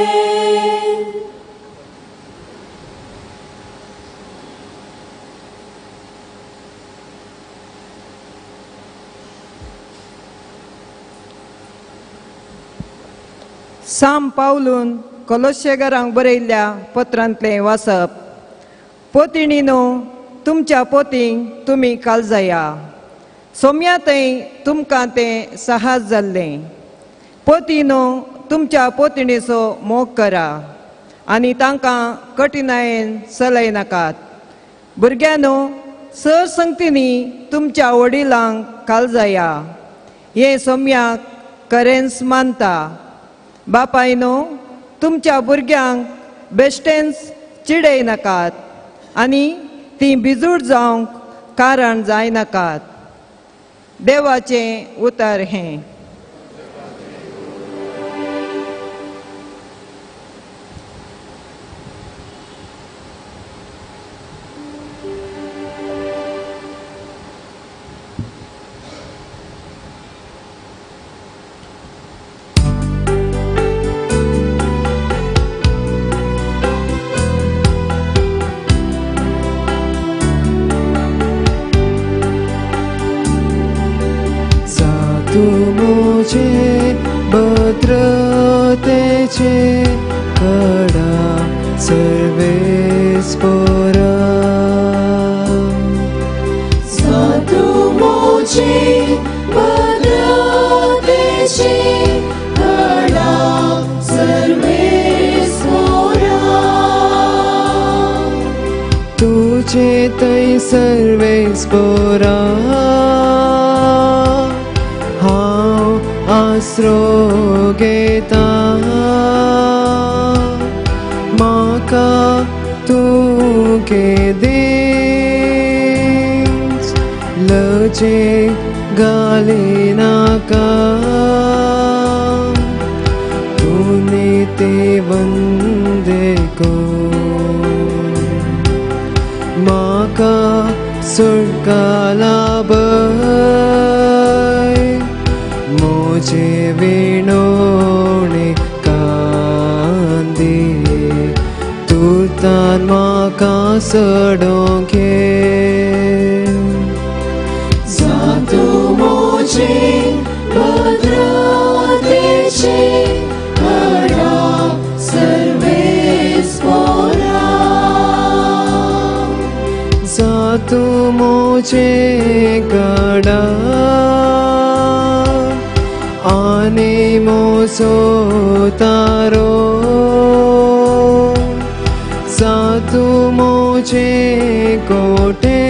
साम पावलून कोलोशेगरांक बरयल्ल्या पत्रांतलें वाचप. पोतिणीनो, तुमच्या पोतींक तुमी कालजया, सोम्या थंय तुमकां तें साहस जाल्लें. पोतीनो, तुमच्या पोतिणीचो मोग करा आनी तांकां कठिणायेन चलय नाकात. भुरग्यांनो, सर संगतींनी तुमच्या वडिलांक कालजया, हें सोम्याक करेंस मानता. बापायनो, तुमच्या भुरग्यांक बेश्टेंच चिडय नाकात आनी तीं भिजूड जावंक कारण जायनाकात. देवाचें उतर हें. भद्रतेचे कडा सर्वेस्पोरा, जातू मोजे भद्रतेचे कडा सर्वेस्पोरा, तुझे थंय सर्वेस्पोरा हांव आसरो घेता. म्हाका तूं केदींच लजेक घालिनाका, तूं नितीवंत देखून म्हाका सुटका लाभय. मोजे विणोणे कांदी तुर्तान म्हाका सडोवंक घे. जातू मोजे भद्रतेचे कडा सर्वेस्पोरा, जातू मोजे कडा आनी मोजो तारो, जातू मोजे कोटे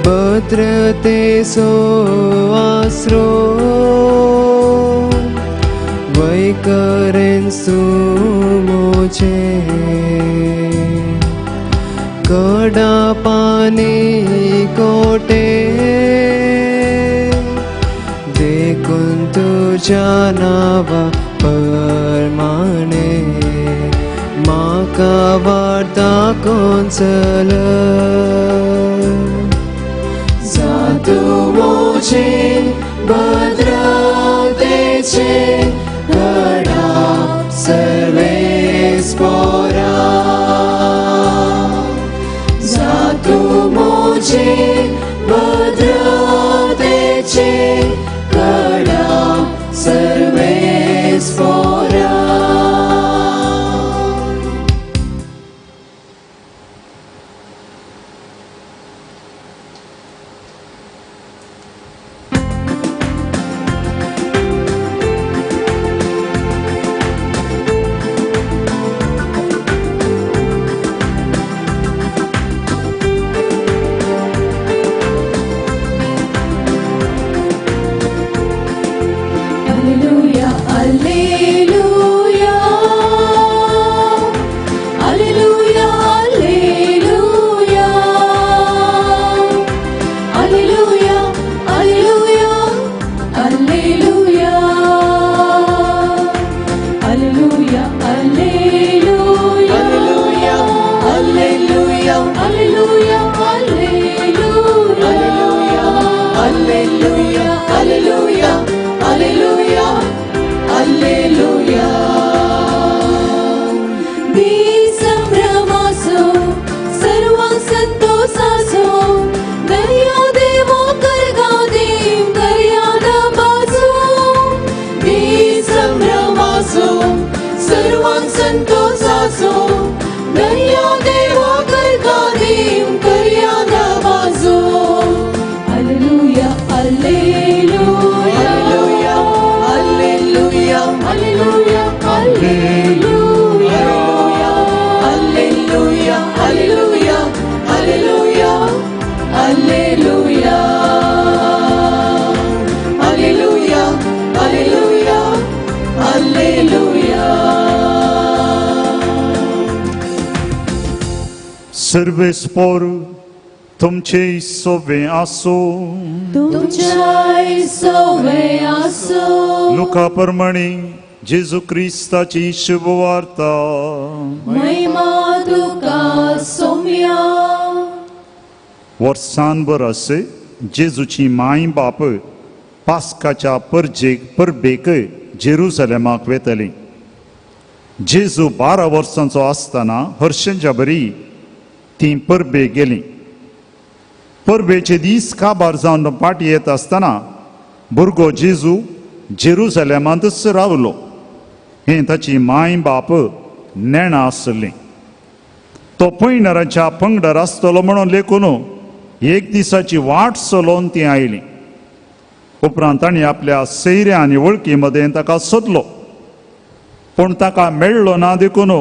भद्रतेचो आसरो, वैकरेन मोजे कडा पानी कोटे, देखून तुज्या नांवा परमाणे म्हाका वार्ता कोण चल. जातू मोजे भद्रतेचे कडा सर्वेस्पोरा, जातू मोजे भद्रतेचे कडा सर्वेस्पोरा. दीस संभ्रमाचो सर्वांक संतोषाचो दर्या देवो करगा देव करया नामाचो दीस संभ्रमाचो सर्वांक संतोषाचो दर्या देवो करगा देव करया नामाचो. Alleluia, alleluia, alleluia, alleluia, alleluia, alleluia, alleluia, alleluia, alleluia, alleluia, alleluia, alleluia. सर्वेस्पोर तुमचे सोवे आसो. तुमच्याय सोवे आसो. लुका प्रमाणे जेजू क्रिस्ताची शुभवार्ता. महिमा तुका सोम्या. वर्सान बरस जेजूची माय बाप पास्काच्या परबेक जेरुसलेमाक वेतली. जेजू 12 वर्सांचो आसतना हर्षांच्या बरी ती परबेक गेली. परबेचे दीस काबार जावन पाटी येत आसतना भुरगो जेजू जेरुसलेमांतच रावलो. हें ताची माय बाप नेणा आसली. तो पयणारांच्या पंगडार आसतलो म्हणून लेखून एक दिसाची वाट चलोवन ती आयली. उपरांत तांणी आपल्या सैऱ्या आनी वळखी मदें ताका सोदलो, पूण ताका मेळ्ळो ना. देखून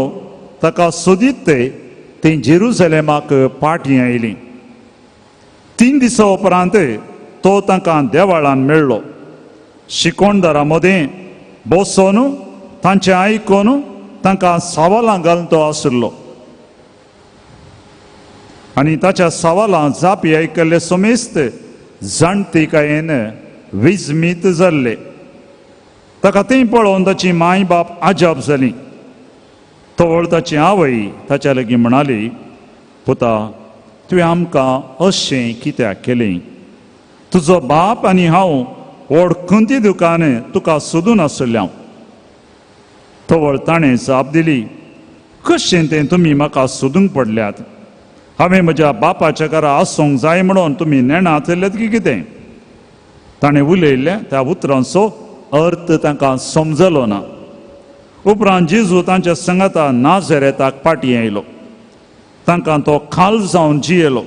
ताका सोदीत ते जेरुसलेमाक पाटी आयली. 3 दिसां उपरांत तो तांकां देवाळान मेळ्ळो. शिकोणदारां मदें बसोन तांचें आयकून तांकां सवालां घालून तो आशिल्लो आनी ताच्या सवालां जापी आयकल्ले समेस्त जाणतिकायेन विस्मीत जाल्ले. ताका थंय पळोवन ताची माय बाप आजाप जाली. तवळ ताची आवय ताच्या लागीं म्हणाली, पुता, तुवें आमकां अशें कित्याक केलें? तुजो बाप आनी हांव व्हड खंती दुकान तुका सोदून आशिल्लें हांव. तवळ ताणें जाप दिली, कशें तें तुमी म्हाका सोदूंक पडल्यात? हांवें म्हज्या बापाच्या घरा आसूंक जाय म्हणून तुमी नेणा चल्ल्यात की कितें? ताणें उलयल्लें त्या उतरांचो अर्थ तांकां समजलो ना. उपरांत जेजू तांच्या संगाता नाझरेताक पाटी आयलो. तांकां तो खाल जावन जियेलो,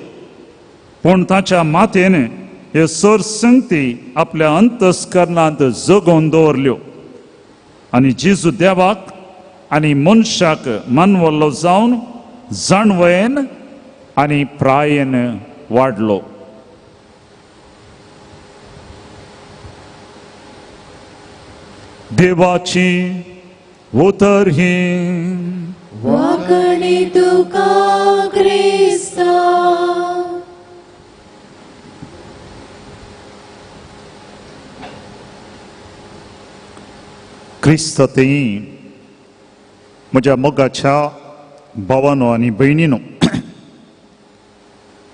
पूण ताच्या माथेन ह्यो सर संगती आपल्या अंतस्करणांत जगोवन दवरल्यो आनी जेजू देवाक आनी मनशाक मानवल्लो जावन जाणवयेन आनी प्रायेन वाडलो. देवाची उतर ही. वाकणी तुका क्रिस्ता. क्रिस्त तेई म्हज्या मोगाच्या भावानो आनी भयणीनो,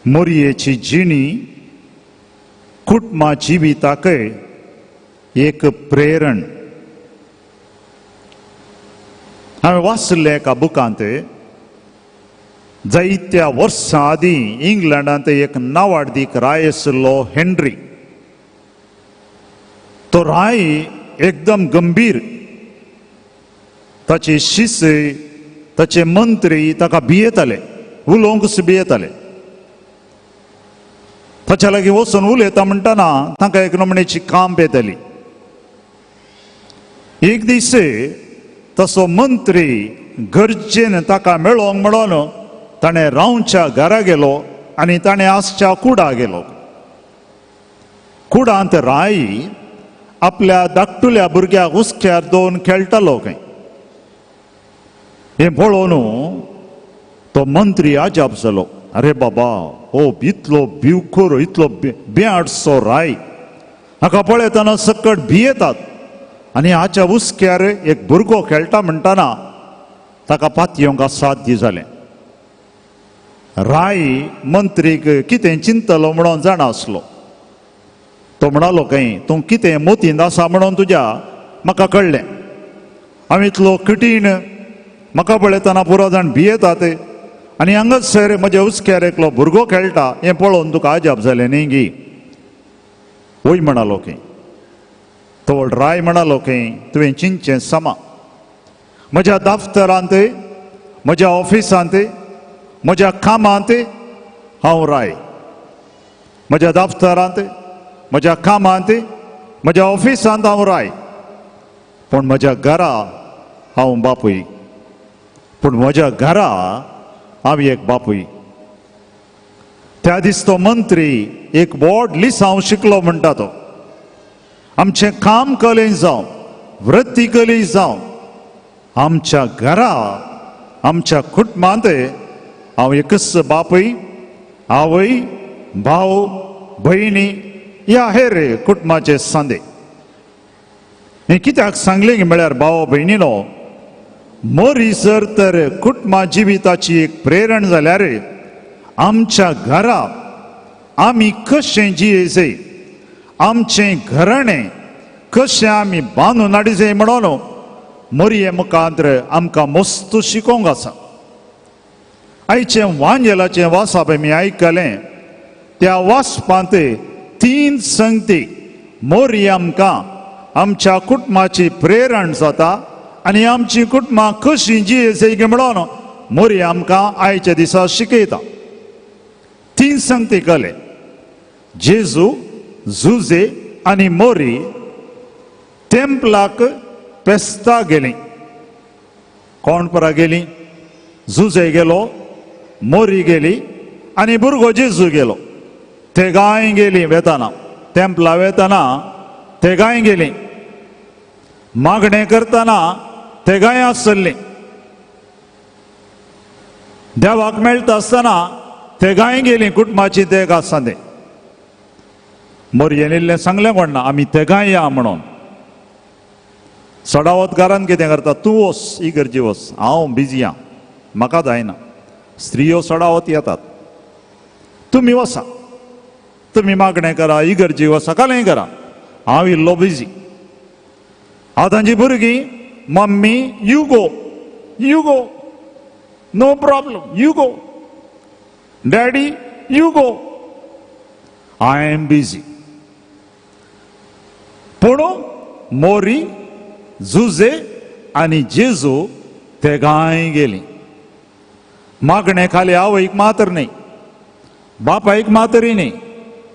मोरयेची जिणी कुटुंबा जिविताकय एक प्रेरण. हांवें वाचलें एका बुकांत, जायत्या वर्सां आदीं इंग्लंडांत एक नावाडदीक राय आशिल्लो हेनरी. तो राय एकदम गंभीर. ताचे शिष्य ताचे मंत्री ताका भियेताले, उलोवंकच भियेताले. ताच्या लागीं वचून उलयता म्हणटना तांकां एक नमणेची कांप येताली. एक दीस तसो मंत्री गरजेन ताका मेळोंक म्हणून ताणें रावच्या घरा गेलो आनी ताणें आसच्या कुडा गेलो. कुडांत राय आपल्या धाकटुल्या भुरग्याक हुस्क्यार दवरून खेळटालो खंय. हें पळोवन तो मंत्री आजाप जालो. अरे बाबा, हो इतलो भिवखोर, इतलो बेआडसो राय, हाका पळयतना सकट भियेतात आनी हाच्या हुस्क्यार एक भुरगो खेळटा म्हणटना ताका पातयेवंक असाध्य जालें. राय मंत्रीक कितें चिंतलो म्हणून जाणा आसलो. तो म्हणालो खंय, तूं कितें मोतींत आसा म्हणून तुज्या म्हाका कळ्ळें. हांव इतलो कठीण म्हाका पळयतना पुरो जाण भियेतात आनी हांगासर म्हज्या हुस्क्यार एकलो भुरगो खेळटा हें पळोवन तुका अजाप जालें न्ही गी? वय म्हणालो खंय तो राय म्हणालो खंय तुवें चिंतचें समा. म्हज्या दफ्तरांत, म्हज्या ऑफिसांत, म्हज्या कामांत हांव राय. म्हज्या दफ्तरांत, म्हज्या कामांत, म्हज्या ऑफिसांत हांव राय, पूण म्हज्या घरा हांव बापूय. पूण म्हज्या घरा हांव एक बापूय. त्या दीस तो मंत्री एक व्हड लिसांव शिकलो म्हणटा तो. आमचें काम कलें जावं, वृत्ती कली जावं, आमच्या घरा आमच्या कुटुंबांत हांव एकच बापूय, आवय, भाव, भयणी ह्या हेर कुटुंबाचे सांदे. हें कित्याक सांगलें म्हळ्यार भाव भयणीनो, मोरी जर तर कुटुंबा जिविताची एक प्रेरण जाल्यार आमच्या घरा आमी कशें जियेजे, आमचें घराणें कशें आमी बांदून हाडिजे म्हणून मोरये मुखांतर आमकां मस्त शिकोवंक आसा. आयचें वांजेलाचें वाचप आमी आयकलें, त्या वाचपांत तीन संगती मोरी आमकां आमच्या कुटुंबाची प्रेरण जाता आनी आमची कुटुंबां कशीं जियेजे म्हणून मोरी आमकां आयच्या दिसा शिकयता. तीन संगती कले, जेजू, जुजे आनी मोरी तेम्पलाक पेस्ता गेली. कोण परा गेली? जुजे गेलो, मोरी गेली आनी भुरगो जेजू गेलो. तेगांय गेली वेताना, तेम्पला वेताना तेगांय गेली, मागणें करतना तेगांय आसली, देवाक मेळटा आसतना तेगांय गेली. कुटुंबाची तेग आसा तें मोरयेन इल्लें सांगलें कोण ना, आमी तेगांय या म्हणून. सडावत घरान कितें करता, तूं वच इगर्जी वच, हांव बिजी आं, म्हाका जायना. स्त्रियो सडावत येतात, तुमी वसा, तुमी मागणें करा, इगर्जी वसा, कालें करा, हांव इल्लो बिजी. आतांची भुरगीं, mummy you go, you go, no problem, you go, daddy you go, I am busy. पूण मोरी, जुजे आनी जेजू तेगांय गेली. मागणें खाली आवयक मात्र न्ही, बापायक मातरी न्ही,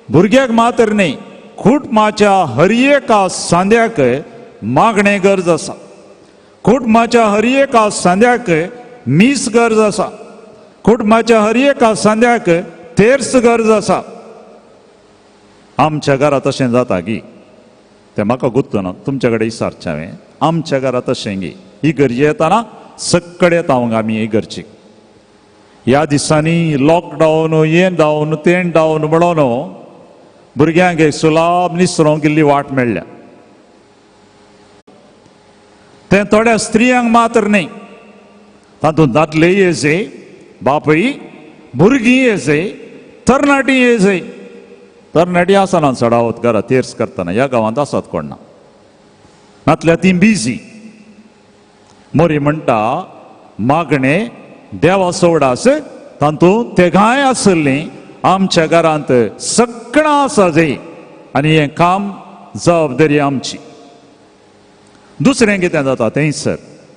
भुरग्याक मात्र न्ही, कुटुंबाच्या हर एका सांद्याक मागणें गरज आसा. कुटुंबाच्या हर एका सांद्याक मीस गरज आसा. कुटुंबाच्या हर एका सांद्याक तेर्स गरज आसा. आमच्या घरा तशें जाता गी, तें म्हाका गुत्त ना, तुमच्या कडेन विचारचें हांवें. आमच्या घरा तशें गी, इगर्जी येताना सक्कड येता हांगा आमी इगर्जीक. ह्या दिसांनी लॉकडावन, हें डावन, तें डावन म्हणून भुरग्यांक एक सुलाब निसरोंक इल्ली वाट मेळ्ळ्या. तें थोड्या स्त्रियांक मात्र न्ही, तातूंत दादले येजे, बापूय, भुरगीं येजे, तरणाटी येजे. तरणाटी आसना चडावत घरा तेर्स करतना, ह्या गांवांत आसात कोण ना, नातल्या ती बिजी. मोरी म्हणटा मागणें देवा सोडास तातूंत तेगांय आसलीं. आमच्या घरांत सगळां आसा जाय आनी हें काम जबाबदारी आमची. दुसरें कितें जाता तेंच सर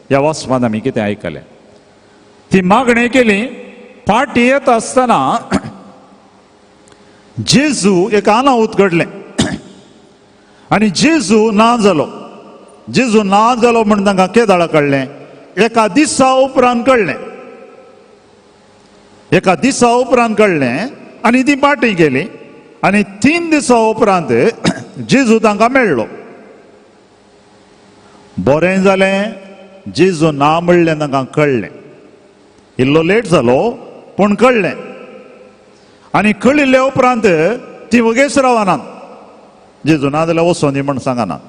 ह्या वाचपांत आमी कितें आयकलें, ती मागणी केली. पाटी येता आसतना जेजू एक अनाहूत घडलें आनी जेजू ना जालो. जेजू ना जालो म्हण तांकां केदाळा कळ्ळें? एका दिसा उपरांत कळ्ळें. एका दिसा उपरांत कळ्ळें आनी ती पाटी गेली आनी 3 दिसा उपरांत जेजू तांकां मेळ्ळो. बरें जालें, जेजू ना म्हणलें तांकां कळ्ळें. इल्लो लेट जालो पूण कळ्ळें. आनी कळिल्ले उपरांत ती वगेच रावनात, जेजू ना जाल्यार वचों दी म्हण सांगनात.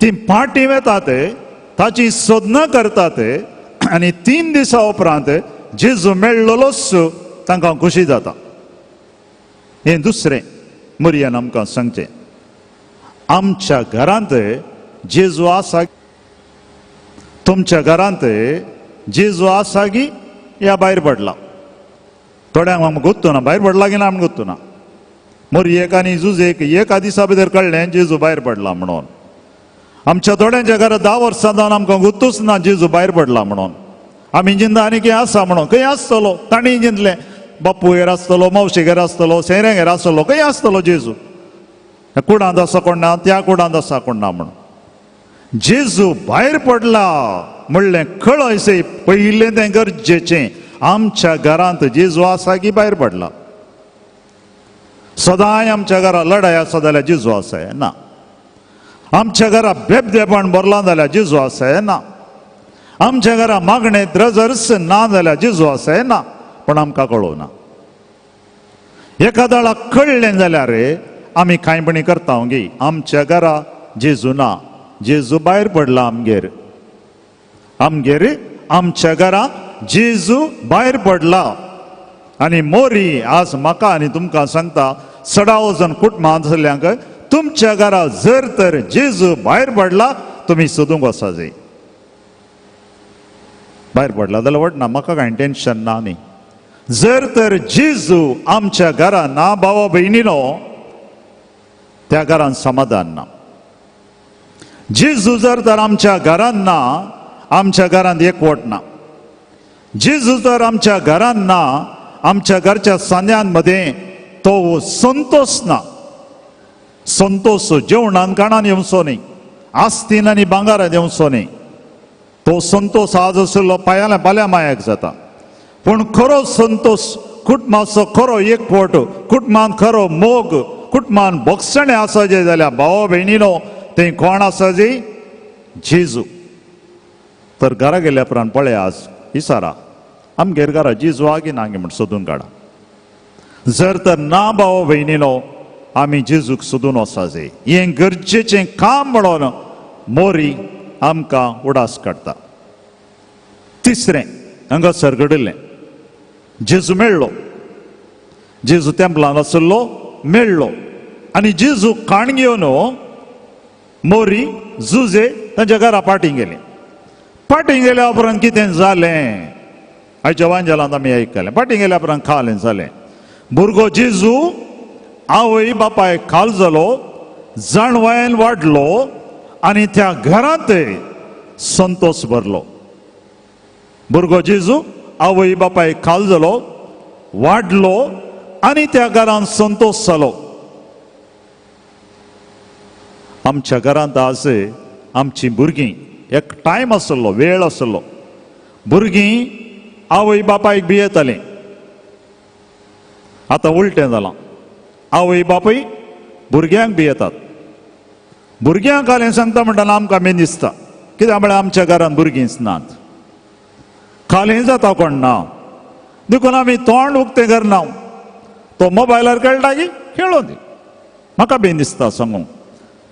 ती पाटी वेतात, ताची सोदनां करतात आनी 3 दिसा उपरांत जेजू मेळ्ळोच तांकां खोशी जाता. हें दुसरें मोरयान आमकां सांगचें, आमच्या घरांत जेजू आसा, तुमच्या घरांत जेजू आसा की या भायर पडला. थोड्यांक आमकां गोत्तू ना भायर पडला की ना आमकां गोत्तू ना. मोरयेक आनी जुजेक एका दिसा भितर कळ्ळें जेजू भायर पडला म्हणून. आमच्या थोड्यांच्या घरा 10 वर्सां जावन आमकां गोत्तूच ना जेजू भायर पडला म्हणून. आमी जिंदा आनी खंय आसा म्हणून खंय आसतलो तांणी जिंदलें बापूगेर आसतलो मावशेगेर आसतलो सोयऱ्यांगेर आसतलो खंय आसतलो जेजू कुडांत आसा कोण ना त्या कुडांत आसा कोण ना म्हणून. जेजू भायर पडला म्हणलें कळयसे पयलें तें गरजेचें. आमच्या घरांत जेजू आसा की भायर पडला. सदांय आमच्या घरा लढाय आसा जाल्यार जेजू आसा ना. आमच्या घरा बेबदेपण भरलां जाल्यार जेजू आसा ना. आमच्या घरा मागणें द्रजर्स ना जाल्यार जेजू आसा ना. पूण आमकां कळोवना. एका दाळा कळ्ळें जाल्यार आमी कांयपणी करता गी आमच्या घरा जेजू ना, जेजू भायर पडला आमगेर. आमगेर आमच्या घरा जेजू भायर पडला. आनी मोरी आज म्हाका आनी तुमकां सांगता सडाव जण कुटुंबां आसल्यांक तुमच्या घरा जर तर जेजू भायर पडला तुमी सोदूंक वचा जाय. भायर पडला जाल्यार वडना म्हाका कांय टेन्शन ना न्ही. जर तर जेजू आमच्या घरा ना भावा भयणीनो त्या घरान समाधान ना. जेजू जर तर आमच्या घरान ना आमच्या घरांत एकवट ना. जेजू जर आमच्या घरान ना आमच्या घरच्या सांद्यांमध्ये तो संतोष ना. संतोष जेवणान खाणान येवचो न्ही, आस्तीन आनी भांगारान येवचो न्ही. तो संतोष आज आशिल्लो पायाल्या पाल्या मायाक जाता. पूण खरो संतोष कुटुंबाचो खरो एकवट, कुटुंबान खरो मोग, कुटुंबान भोगसणें आसा जे जाल्यार भावा भयणीनो तें कोण आसा जी जेजू. तर घरा गेल्या उपरांत पळय आज इसारा आमगेर घरा जेजू आगी ना म्हण सोदून काडा. जर तर ना भावा भयणीनो आमी जेजूक सोदून वचा जाय. हें गरजेचें काम म्हणून मोरी आमकां उडास काडटा. तिसरें हांगासर घडिल्लें जेजू मेळ्ळो. जेजू तेंपलान आशिल्लो मेळ्ळो आनी जेजू काण घेवन मोरी जुजे तांच्या घरा पाटीं गेली. पाटीं गेल्या उपरांत कितें जालें आयच्या वांजेलांत आमी आयकलें. पाटीं गेल्या उपरांत खालें जालें. भुरगो जेजू आवय बापायक खाल जालो, जाणवायन वाडलो आनी त्या घरांत संतोष भरलो. भुरगो जेजू आवय बापायक खाल जालो, वाडलो आनी त्या घरांत संतोष जालो. आमच्या घरांत आज आमची भुरगीं एक टायम आसलो वेळ आसलो भुरगीं आवय बापायक भियेतालीं. आतां उलटें जालां. आवय बापूय भुरग्यांक भियेतात. भुरग्यांक हालें सांगता म्हणटाना आमकां मेन दिसता कित्याक म्हळ्यार आमच्या घरांत भुरगींच नात. खालें जाता कोण ना देखून आमी तोंड उक्तें करना. तो मोबायलार खेळटा की खेळों दी म्हाका बेन दिसता सांगूंक.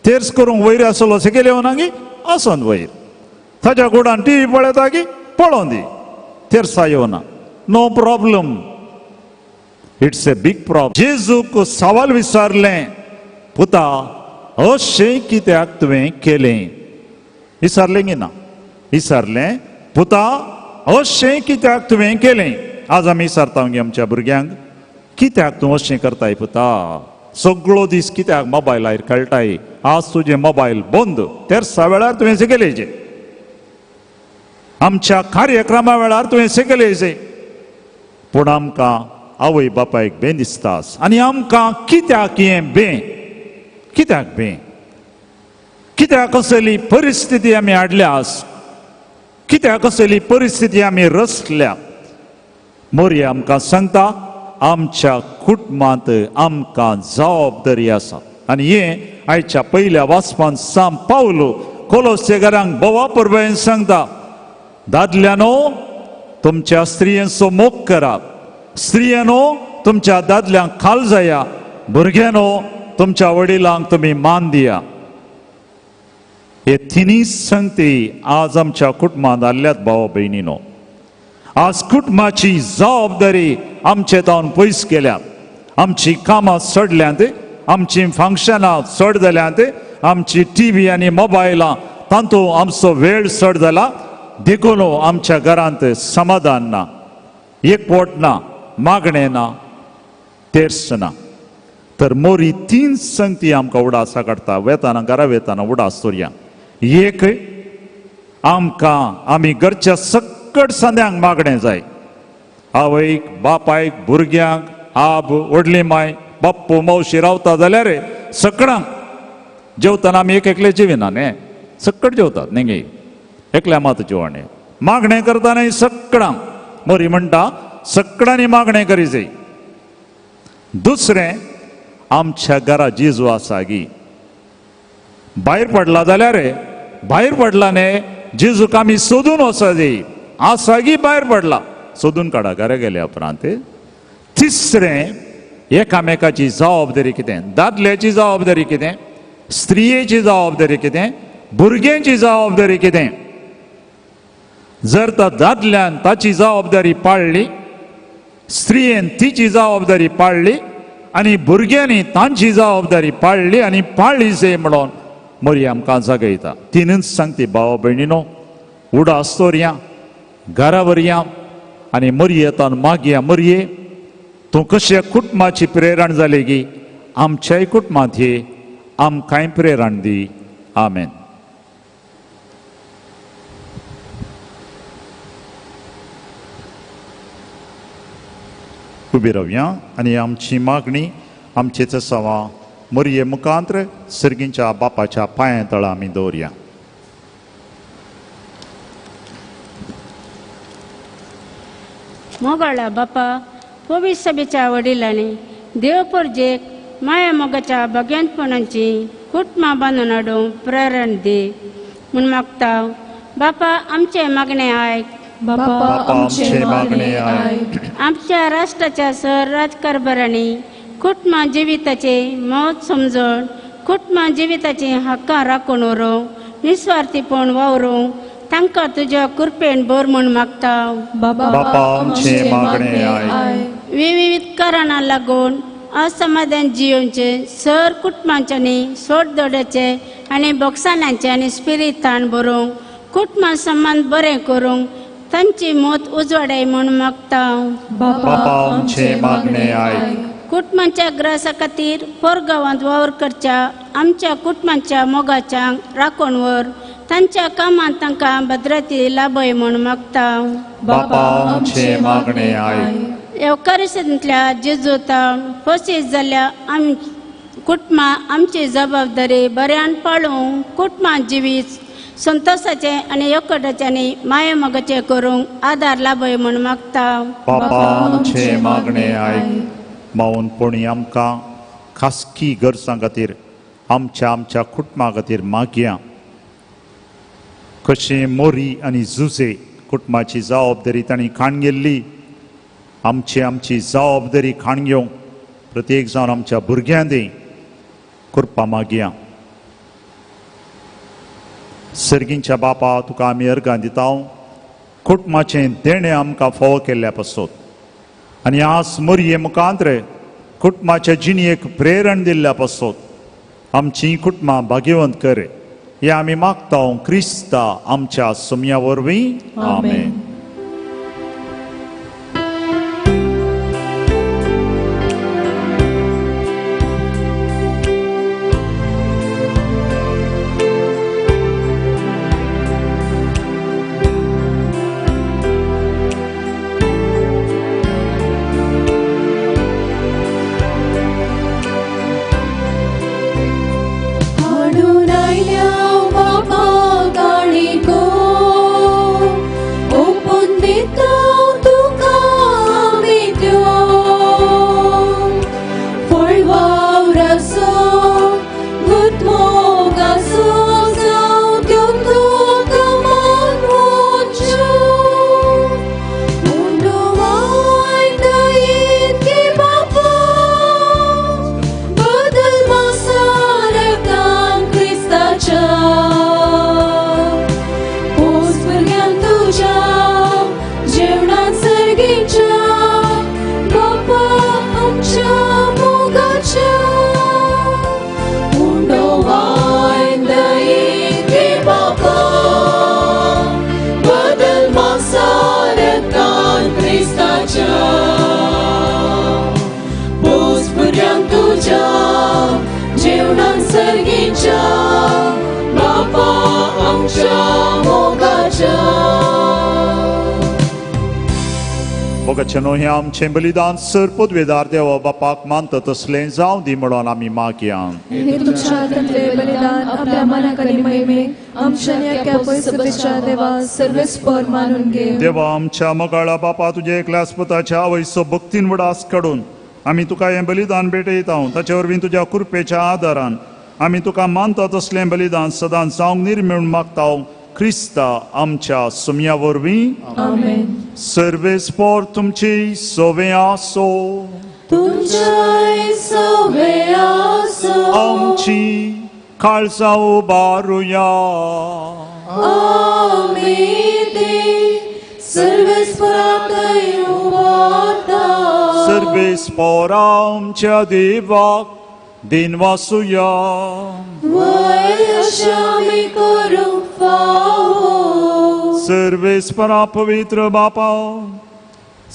तेर्स करूंक वयर आसलो सकयल येवना की आसोन वयर ताच्या कुडान टी व्ही पळयता की पळोवं दी तेर्सा येवना. No problem, it's a big problem. जेजूक सवाल विचारलें पुता अशें कित्याक तुवें केलें. विचारलें की ना विचारलें पुता अशें कित्याक तुवें केलें. आज आमी विचारता गे आमच्या भुरग्यांक कित्याक तूं अशें करताय पुता, सगळो दीस कित्याक मोबायलार खेळटाय, आज तुजें मोबायल बंद तेर्सा वेळार तुवें शिकयलें, आमच्या कार्यक्रमा वेळार तुवें शिकयलें. पूण आमकां आवय बापायक बें दिसता आनी आमकां कित्याक हें बें, कित्याक बें, कित्याक कसली परिस्थिती आमी हाडल्या आज, कित्याक कसली परिस्थिती आमी रचल्या. मोरी आमकां सांगता आमच्या कुटुंबांत आमकां जबाबदारी आसा. आनी हें आयच्या पयल्या वाचपान साम पावलो कोलोसेकारांक बोवा परबेन सांगता दादल्यानो तुमच्या स्त्रियांचो मोग करा, स्त्रियांनो तुमच्या दादल्यांक खाल जाया, भुरग्यांनो तुमच्या वडिलांक तुमी मान दिया. हे तिनूय संगती आज आमच्या कुटुंबांत आयल्यात भाव भयणीनो. आज कुटुंबाची जबाबदारी आमचे तावन पयस केल्या. आमची कामां चडल्यांत, आमची फंक्शनां चड जाल्यांत, आमची टी व्ही आनी मोबायलां तातूंत आमचो वेळ चड जाला. देखून आमच्या घरांत समाधान ना, एकवट ना, मागणें ना, तेर्स ना. तर मोरी तीन संगती आमकां उडासा काडटा. वेताना घरा वेताना उडास दवरया. एक, आमकां आमी घरच्या सक्कड संद्यांक मागणें जाय. आवयक, बापायक, भुरग्यांक, आब, व्हडली माय, बाप्पू, मावशी रावता जाल्यार सकडांक जेवतना आमी एक एकले जेविना न्ही, सक्कड जेवतात न्ही, एकल्या मात जेवण. मागणें करतना सकडांक मोरी म्हणटा सकडांनी मागणें करी जाय. दुसरें, आमच्या घरा जेजू आसा गी, भायर पडला जाल्यार भायर पडला न्ही, जेजूक आमी सोदून वचो जाय. आसा गी भायर पडला, सोदून काडा घरा गेल्या उपरांत. तिसरें, एकामेकाची जबाबदारी कितें, दादल्याची जबाबदारी कितें, स्त्रियेची जबाबदारी कितें, भुरग्यांची जबाबदारी कितें. जर तर दादल्यान ताची जबाबदारी पाळ्ळी, स्त्रियेन तिची जबाबदारी पाळ्ळी आनी भुरग्यांनी तांची जबाबदारी पाळ्ळी आनी पाळ्ळी जाय म्हणून मोरी आमकां जागयता. तिनूच सांगती भावा भयणीनो, उडास दवरया, घरा व्हरया आनी मोरयेतान मागया, मोरये तूं कशे कुटुंबाची प्रेरण जाली गी आमच्याय कुटुंबांत ये, आमकांय प्रेरण दी. आमेन. उबी रावया आनी आमची मागणी आमचेच सवा मोरये मुखांत्र सर्गींच्या बापाच्या पांया तळा आमी दवरया. मोगाळा बापा, पवित्र सभेच्या वडिलांनी देव परजेक माया मोगाच्या भाग्यांतपणाची कुटुंबां बांदून हाडूंक प्रेरण दी म्हूण मागता. बापा आमचे मागणे आयक. बापा आमचे मागणे आयक. आमच्या राष्ट्राच्या सर राजकारभारांनी कुटुंबा जिविताचे म्हत्व समजून कुटुंबा जिविताची हक्कां राखून उरूंक, निस्वार्थीपण वावरूंक तांकां तुज्या कृपेन भर म्हूण मागता. बापा आमचे मागणे आयक. विविध कारणां लागून असमाधान जियोवचे सर कुटुंबांच्यांनी सोडदोड्याचे आनी बोक्सानांचे आनी स्पिरितान भरूंक, कुटुंबा संबंद बरें करूंक तांची मत उजवाडाय म्हूण मागता. बापा आमचे मागणे आयक. कुटुंबाच्या ग्रासा खातीर परगांवांत वावर करच्या आमच्या कुटुंबाच्या मोगाच्या राखण व्हर, तांच्या कामांत तांकां भद्रती लाभय म्हूण मागता. बापा आमचे मागणे आयक. येवकारिस्तांतल्या जेजूतान फसीस जाल्ल्या आम कुटुंबां आमची जबाबदारी बऱ्यान पाळूंक, कुटुंबां जिवीत संतोषाचें आनी एकवटाचें आनी मायामोगाचें करूंक आदार लाभय म्हूण मागता. बापा आमचे मागणे आयक. मावन कोणी आमकां खासगी गरजां खातीर आमच्या आमच्या कुटुंबा खातीर मागया. कशें मोरी आनी जुजे कुटुंबाची जबाबदारी तांणी खाण गेल्ली, आमची आमची जबाबदारी खाण घेवंक प्रत्येक जावन आमच्या भुरग्यांनी कृपा मागया. सर्गींच्या बापा, तुका आमी अर्गां दिता कुटुंबाचें देणें आमकां फावो केल्ल्या पासत आनी आज मोरये मुखांत्र कुटुंबाच्या जिणेक प्रेरण दिल्ल्या पासत आमची कुटुंबां भाग्यवंत कर हे आमी मागता क्रिस्ता आमच्या सोम्या वरवीं. आमेन. हाडून आयल्या बापा काणिको, मोगाचें न्हू हें आमचें बलिदान सर पदवेदार देवा बापाक मानता तसलें जावं दी म्हणून आमी मागया. हे तुमच्या हातांतलें बलिदान आपल्या मनाक आनी महिमेक आमच्या ह्या पयसुपेच्या देवा सर्वेस्पर मानून घे. देवा आमच्या मोगाळा बापा, तुज्या एकल्या पुताच्या आवयचो भक्तीन वडास काडून आमी तुका हें बलिदान भेटयता. ताचे वरवीं तुज्या कृपेच्या आदारान आमी तुका मानता तसलें बलिदान सदांच जावंक निर्मेळून मागता क्रिस्ता आमच्या सुमया वरवीं. आमेन. सर्वेस्पर तुमची सोवे आसो. तुमच्याय सोवे आसो. आमची काळजां उबारुया. आमी ती सर्वेस्पराकय उबारता. सर्वेस्पर आमच्या देवाक दिनवासुया. वय अशें आमी करूंक फावो. सर्वेस्परा पवित्र बापा,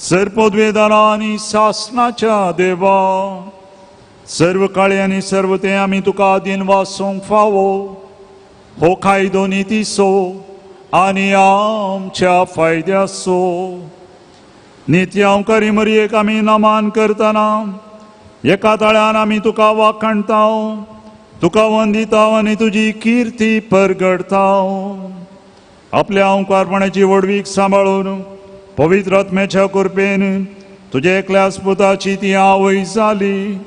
सर्पद्वेदारा आनी सासनाच्या देवा, सर्व काळे आनी सर्व ते आमी तुका दिनवासूंक फावो. हो कायदो नितीचो आनी आमच्या फायद्याचो. नित्यांकारी मरयेक आमी नमान करतना एका ताळ्यान आमी तुका वाखाणता, तुका वंदिता आनी तुजी किर्ती परगडता. आपल्या अंकारपणाची व्हडवीक सांबाळून पवित्र आत्म्याच्या कृपेन तुज्या एकल्या पुताची ती आवय जाली.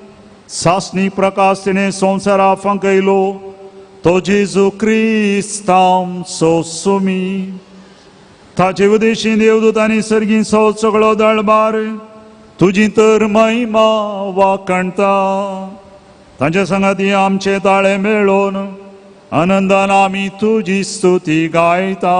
सासणी प्रकाश तिणें संवसारा फांकयलो तो जेजू क्रिस्त आमचो सुमी. ताचे उदेशी देवदूत आनी सर्गीं सगळो दळबार तुजी तर महिमा वाखाणता. तांच्या सांगाती आमचे ताळे मेळोवन आनंदान आमी तुजी स्तुती गायता.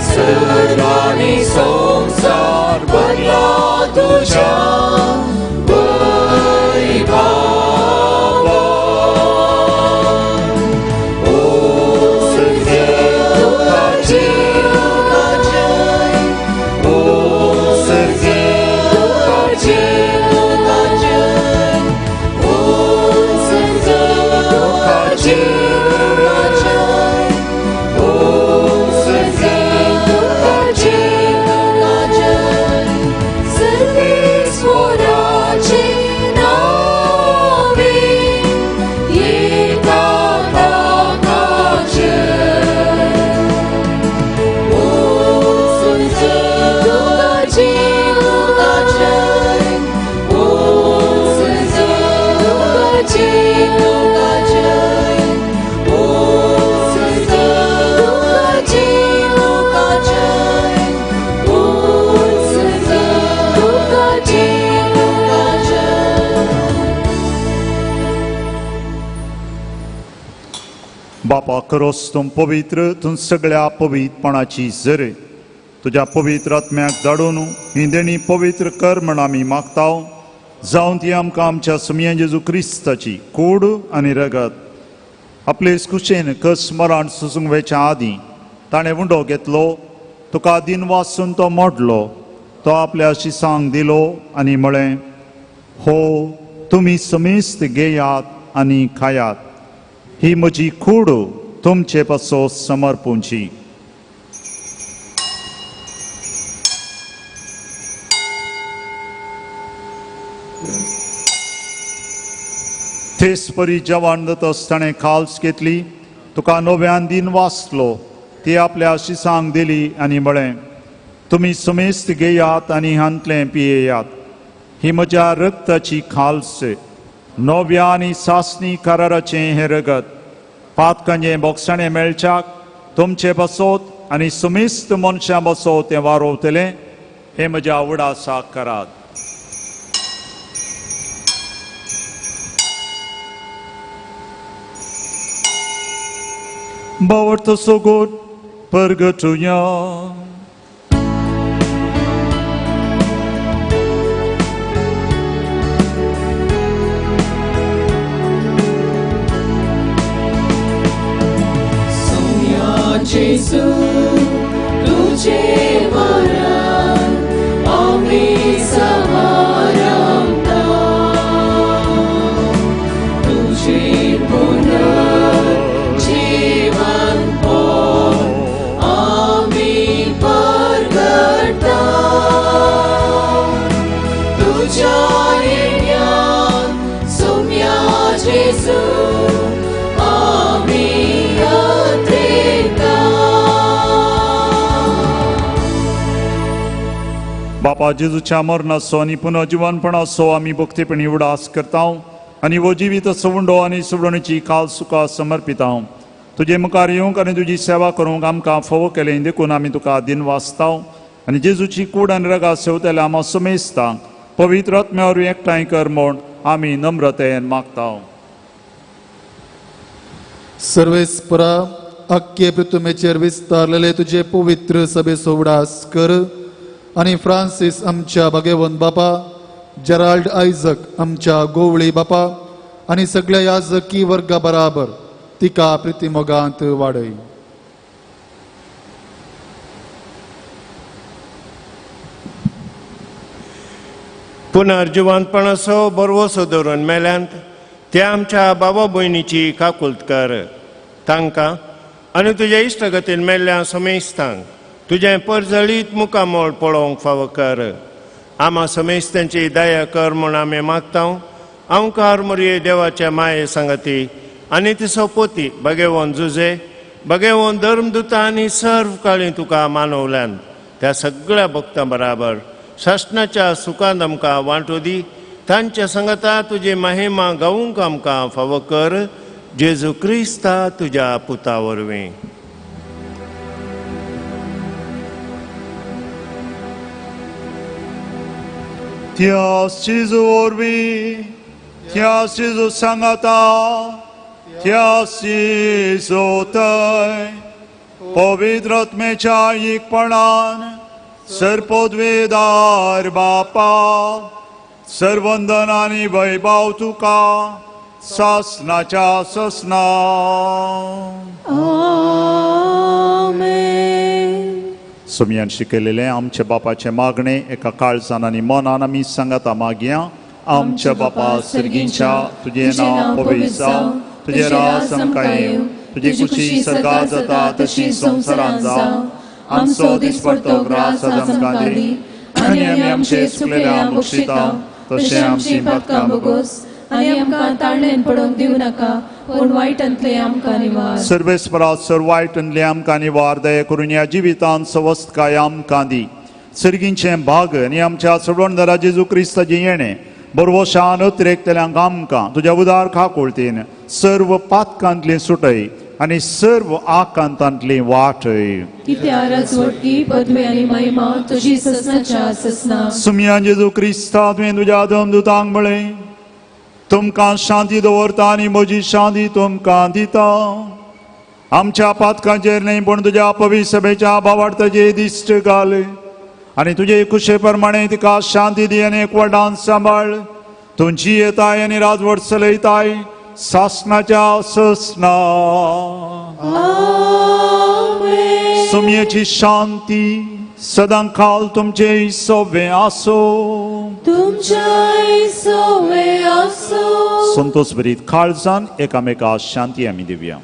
सर्वांनी संसार भरला तुझ्या वैभवान. ओ सर्गे तुका जय, ओ सर्गे तुका जय, ओ सर्गे तुका जय, ओ सर्गे सर्वेश्वराचे नावे येता ताका जय. ओ सर्गे तुका जय, ओ सर्गे तुका जय, ओ सर्गे तुका जय, ओ सर्गे तुका जय. बापा खरोच तूं पवित्र, तूं सगळ्या पवित्रपणाची जरे. तुज्या पवित्र आत्म्याक धाडून ही देणी पवित्र कर म्हण आमी मागता. जावन ती आमकां आमच्या सुमया जेजू क्रिस्ताची कूड आनी रगत आपले कुशेन कस मरण सुसूंक वेच्या आदीं ताणें उंडो घेतलो, तुका दिनवासून तो मोडलो, तो आपल्या शिसांक दिलो आनी म्हळें, हो तुमी समेस्त घेयात आनी खायात, ही म्हजी कूड तुमचे पासो समर्पूंची. तेच परी जेवण जातच ताणें खाल्स घेतली, तुका नव्यान दिन वाचलो, ती आपल्या शिसांक दिली आनी म्हळें, तुमी समेस्त घेयात आनी हांतलें पियेयात, ही म्हज्या रक्ताची खाल्स, नव्या आनी सासणी कराराचें हें रगत, पातकांचें बोगसाणें मेळच्याक तुमचे बसोत आनी समेस्त मनशां बसोत तें वारोवतलें, हें म्हज्या उडासाक करात. बावडतो सोगोट परगटुया. जेजू तुझे मरण आमी समारंभता तुझे पुनर्जीवन पोन आमी परगटा तुझ्या येण्यान सोम्या जेजू आमी अत्रेता. बापा जेजूच्या मरणाचो आनी पुनर्जिवनपणाचो आमी भक्तीपणी उडास करता आनी हो जिवीत सवंडो आनी सवडणीची काल सुखा समर्पिता. तुजे मुखार येवंक आनी तुजी सेवा करूंक आमकां फावो केलें देखून आमी तुका दिनवासता आनी जेजूची कूड आनी रगा सेवतल्या आमा समेस्ता पवित्र आत्म्या वरवीं एकठांय कर म्हूण आमी नम्रतेन मागता. सर्वेस्परा अख्खे पृथ्वीचेर विस्तारलेले तुजे पवित्र सभेचो उडास कर आनी फ्रांसीस आमच्या भगेवन बापा, जेराल्ड आयजक आमच्या गोवळी बापा आनी सगळ्या याजकी वर्गा बराबर तिका प्रितीमोगांत वाडय. पुनर्जिवंतपणाचो बरवसो दवरून मेल्यांत त्या आमच्या बाबा भयणीची काकुल्त कर. तांकां आनी तुज्या इश्टगतीन मेल्ल्या समेस्तांक तुजें परजळीत मुखामळ पळोवंक फावो कर. आमा समेस्तांची दया कर म्हूण आमी मागता. आमकार मोरये देवाच्या माये सांगती आनी तिचो पोती भगेवन जुजे भगेवन धर्मदुता आनी सर्व काळी तुका मानवल्यान त्या सगळ्या भक्तां बराबर शासनाच्या सुखान आमकां वांटो दी. तांच्या संगता तुजी महिमा गावूंक आमकां फावो कर. जेजू क्रिस्ता तुज्या पुता वरवीं. त्यास जेजू वरवीं, त्यास जेजू सांगाता, त्यास जेजू थंय पवित्र आत्म्याच्या एकपणान सर्पोद्वेदार बापा सर्वंदन आनी वैभव तुका सासनाच्या ससना. सोमयान शिकयलेलें आमच्या बापाचें मागणें एका काळजान आनी मनान आमी सांगाता मागया. आमच्या बापा सर्गींच्या, तुजें नांव पवित्र जावं, तुजें राज आमकां येवं, तुजी खुशी सर्गात जाता तशी संवसारांत जावं. आमचो दिसपडतो ग्रास आज आमकां दी आनी आमी आमचे चुकलेल्या बक्षिता तशें आमची पातकां भोगोस आनी आमकां ताळणेन पडोवंक दिवं नाका, पूण वायटांतलें आमकां निवार. सर्वेस्परा सर वायटांतलें आमकां निवार. दया करून ह्या जिवितांत सवस्तकाय आमकां दी. सर्गींचें भाग आनी आमच्या सोडवणदारा जेजू क्रिस्ताचें येणें बरवशान अतिरेकतल्यांक आमकां तुज्या उदार खाकोळतीन सर्व पातकांतलीं सुटय आनी सर्व आकांतांतली वाटय. कित्या राजवटकी पदवी आनी महिमा तुजी ससनाच्या ससना. सुमया जेजू क्रिस्ता तुवें तुज्या दमदुतांक म्हळें, तुमकां शांती दवरता आनी म्हजी शांती तुमकां दिता. आमच्या पातकांचेर न्हय पूण तुज्या पवित्र सभेच्या भावार्थाचेर दिश्ट घाल आनी तुजे कुशे प्रमाणे तिका शांती दी आनी एकवटान सांबाळ. तुमची येताय आनी राजवट चलयताय सासनाच्या ससना. सुमयेची शांती सदां काल तुमचे सोवे आसो. तुमच्याय सोवे आसो. संतोष भरीत काळजान एकामेका शांती आमी दिवया.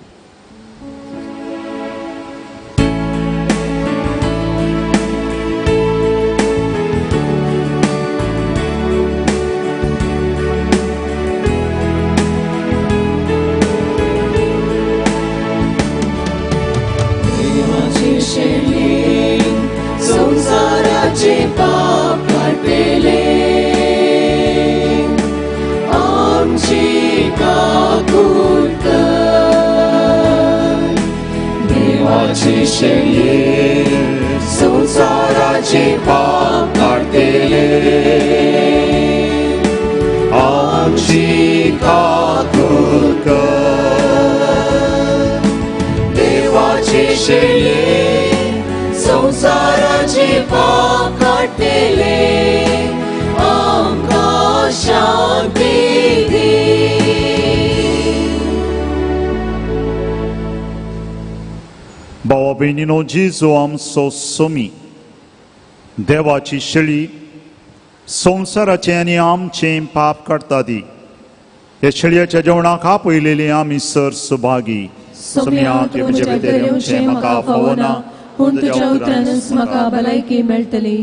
संसाराचे पाप काडटले आमची काकूळ कर. देवाचे शेळये संसाराचे पाप काडटले आमकां शांती दी. भावा भयणीनो, जेजू आमचो सोमी, देवाची शेळी, संवसाराचें आनी आमचें पाप काडटा ती. ह्या शेळयाच्या जेवणाक आपयलेली आमी सर सुभागी. सोम्या, तूं म्हज्या भितर येवचें म्हाका फावना, पूण तुज्या उतरानच म्हाका भलायकी मेळटली.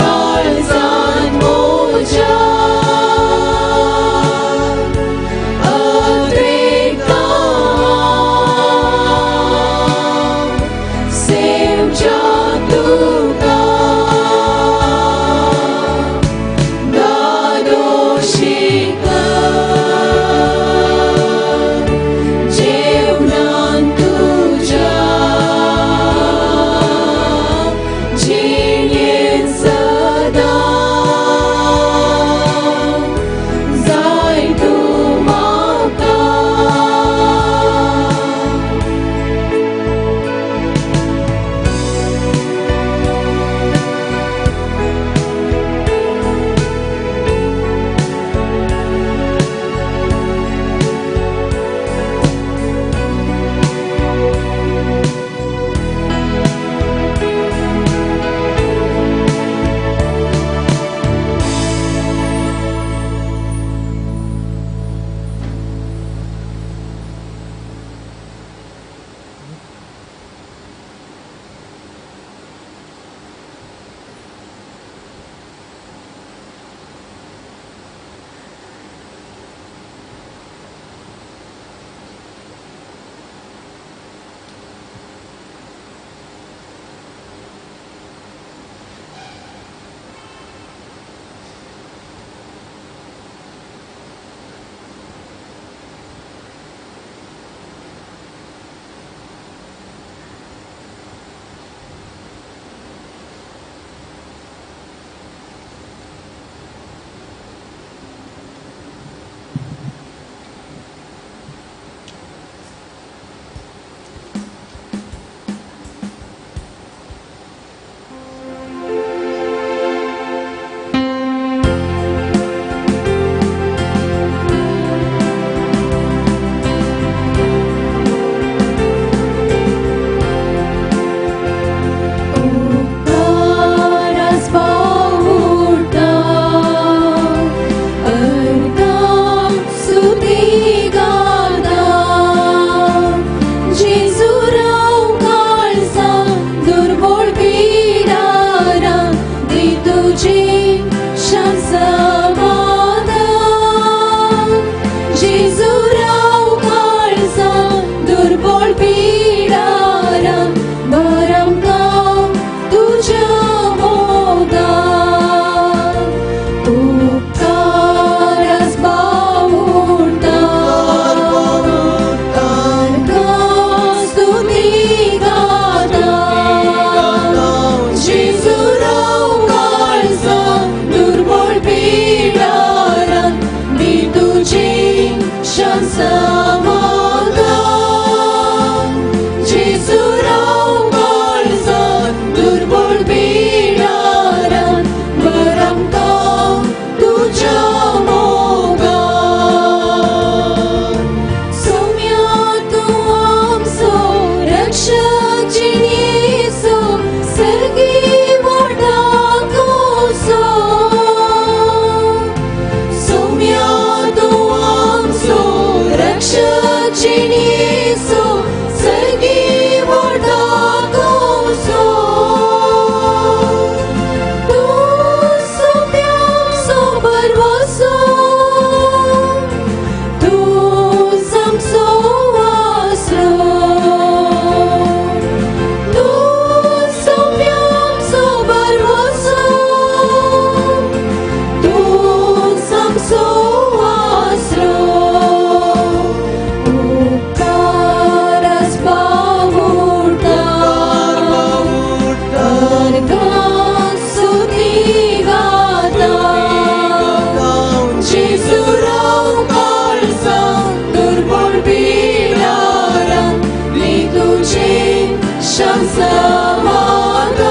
काळजान मोजा. समाधान जेजू राव काळजांत दुर्बळ बिडारान भर आमकां तुज्या मोगान सोम्या तूं आमचो रक्षक जिणेचो सर्गी वाटाकोसो सोम्या तूं आमचो रक्षक जिणेचो सर्गी वाटाकोसो तूं सोम्या आमचो भरवंसो तूं आमचो आसरो तूं सोम्या आमचो भरवंसो तूं आमचो आसरो उपकार आसपावुटा अर्गां स्तुती गाता जेजू राव काळजांत दुर्बळ बिडारान दी तुजें शांत समाधान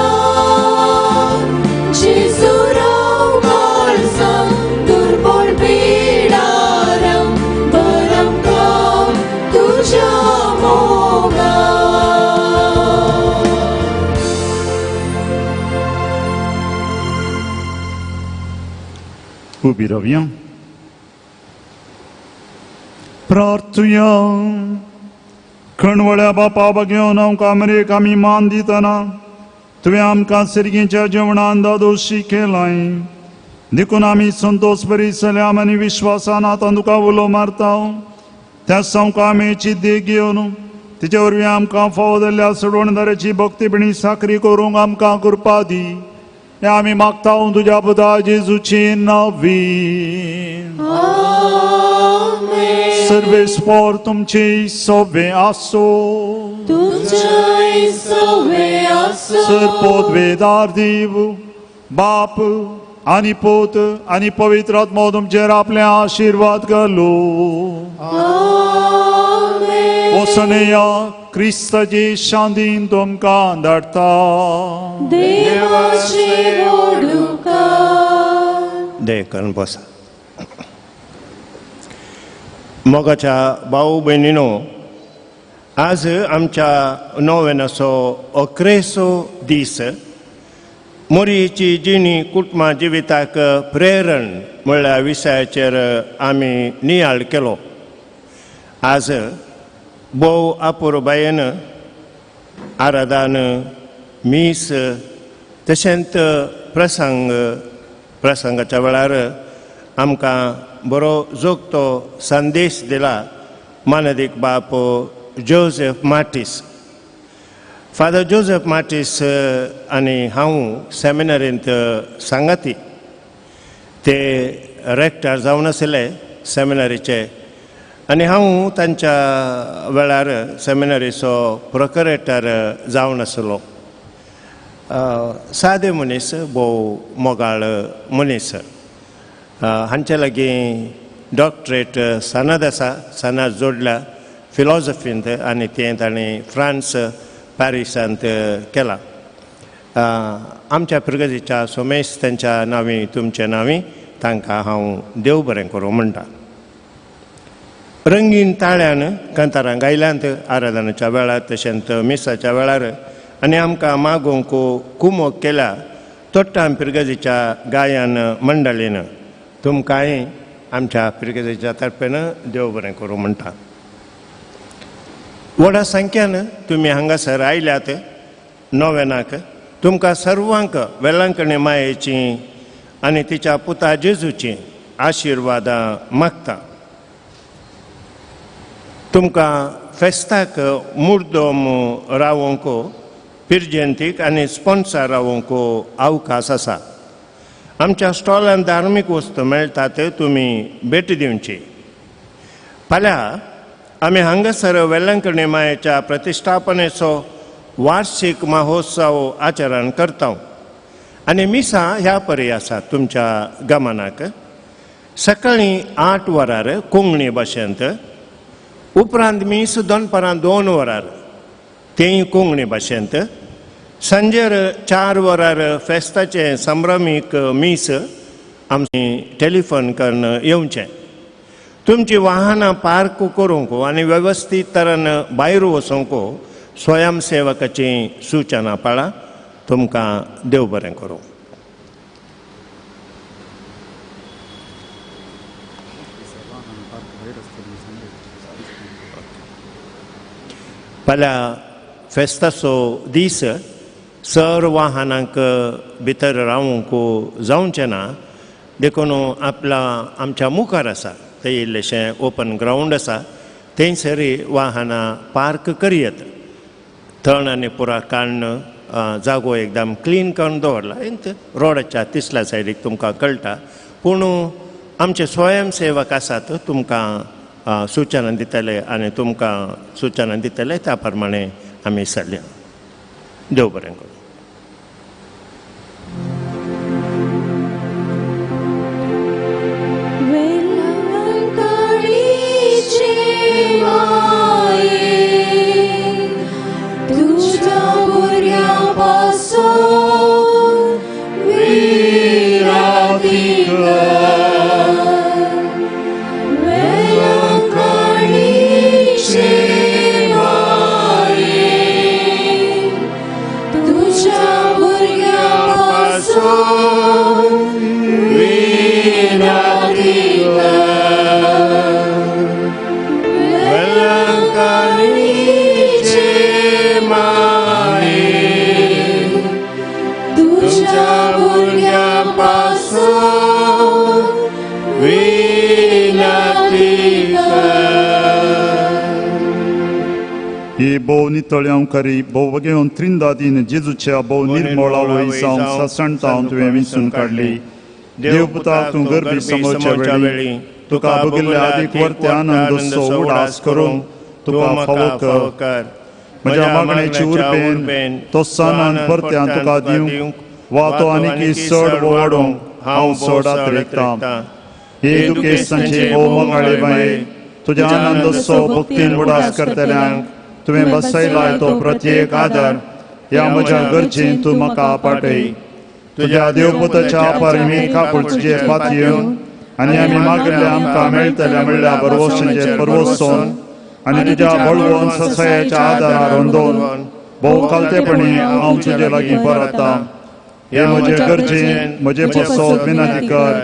जेजू राव काळजांत दुर्बळ बिडारान भर आमकां तुज्या मोगान. उबी रावया प्रार्थुया. खणवळ्या बापा बघेवन आमकां अमरेक आमी मान दितना तुवें आमकां सिरगींच्या जेवणान दादोशी केलाय देखून आमी संतोष बरी सल्याम आनी विश्वासान आतां तुका उलो मारता. त्या संवकामेची देख घेवन तिचे वरवीं आमकां फावो जाल्ल्या सोडवणदाराची भक्तीपणी साकरी करूंक आमकां कृपा दी. हें आमी मागता तुज्या पुता जेजूची नांवी. सर्वेस्पोर तुमची सोबे आसो तुमच्याय सोबे आसो. सर पोदवेदार देव बाप आनी पूत आनी पवित्र आत्मो तुमचेर आपले आशिर्वाद घालू. वसणया क्रिस्ताची शांतीन तुमकां धाडटा. देवाचे वडुकार देखून बसा. मोगाच्या भाऊ भयणीनो, आज आमच्या नोवेनाचो अकरेचो दीस. मोरयेची जिणी कुटुंबा जिविताक प्रेरण म्हळ्या विशयाचेर आमी नियाळ केलो. आज भोव अपुरबायेन आराधन मीस तशेंच प्रसंग प्रसंगाच्या वेळार आमकां बरो जोगतो संदेश दिला मानदीक बाप Joseph Martis. Father Joseph Martis आनी हांव सेमिनरींत सांगाती. ते रेक्टर जावन आशिल्ले सेमिनरीचे आनी हांव तांच्या वेळार सेमिनरीचो प्रोक्युरेटर जावन आसलो. सादे मनीस, भोव मोगाळ मनीस. हांचे लागीं डॉक्टरेट सनद आसा, सनद जोडल्या फिलॉजफींत आनी तें ताणें फ्रांस पॅरिसांत केलां. आमच्या पिरगजीच्या सोमेश तांच्या नांवी तुमच्या नांवी तांकां हांव देव बरें करूं म्हणटा. रंगीन ताळ्यान कांतारां गायल्यांत आराधनाच्या वेळार तशेंच मिसाच्या वेळार आनी आमकां मागोवंक कुमोक केल्या तोट्टां पिरगजीच्या गायन मंडळीन. तुमकांय आमच्या पिरगजीच्या तर्फेन देव बरें करूं म्हणटा. व्हडा संख्यान तुमी हांगासर आयल्यात नोवेनाक. तुमकां सर्वांक वेलांकणी मायेची आनी तिच्या पुता जेजूची आशिर्वादां मागता. तुमकां फेस्ताक मुर्दम रावोंक पिरजंतीक आनी स्पॉन्सर रावोंक अवकाश आसा. आमच्या स्टॉलान धार्मीक वस्तू मेळटात, तुमी भेट दिवची. फाल्यां आमी हांगासर वेलंकणी मायेच्या प्रतिश्ठापनेचो वार्षिक महोत्सव आचरण करता आनी मिसां ह्या परी आसा तुमच्या गमनाक. सकाळीं 8 वरार कोंकणी भाशेंत, उपरांत मीस दनपारां 2 वरार तेंय कोंकणी भाशेंत, सांजेर 4 वरार फेस्ताचें संभ्रमीक मीस आमची टेलिफोन करून येवचें. तुमची वाहनां पार्क करूंक आनी वेवस्थीत तरान भायर वचूंक स्वयंसेवकाची सूचना पाळा. तुमकां देव बरें करूं. फाल्यां फेस्ताचो दीस, सर वाहनांक भितर रावूंक जावचें ना, देखून आपला आमच्या मुखार आसा ते इल्लेशें ओपन ग्रावंड आसा थंयसर वाहनां पार्क करयत. तण आनी पुरा काडून जागो एकदम क्लीन करून दवरला. रोडाच्या तिसल्या सायडीक तुमकां कळटा, पूण आमचे स्वयंसेवक आसात तुमकां सूचना दितले आनी तुमकां सूचना दितले त्या प्रमाणे आमी चलया. देव बरें करूं. भोव नितळ्यांकारी भोव वगेवन त्रिंदादीन जेजूच्या भोव निर्मळ आवय जावन ससणतावन तुवें विंचून काडली. देव पुता, तूं गर्भी समोवच्या वेळी तुका भोगिल्ल्या आदीक वर्ते आनंद उडास करून तुका फावो कर. म्हज्या मागण्याची उर्बेन तो सनान परत्यान तुका दिवंक वा तो आनीक चड वाडोवंक हांव चड आत्रेकतां. हे दुखेस्तांचे भोव मोगाळे बाये, तुज्या आनंदोत्सव भक्तीन उडास करतल्यांक तुवें बसयलाय तो प्रत्येक आदार ह्या म्हज्या गरजेन तूं म्हाका पाटय. तुज्या देवपुताच्या परिमीत काकुळचेर पातयेवन आनी आमी मागिल्ल्या आमकां मेळटल्या म्हणल्या बरवशांचेर परवसोवन आनी तुज्या बळवंत ससायाच्या आदारार अंदोवन भोव कालतेपणी हांव तुजे लागीं परता. हे म्हजे गरजेन म्हजे पसत विनंती कर.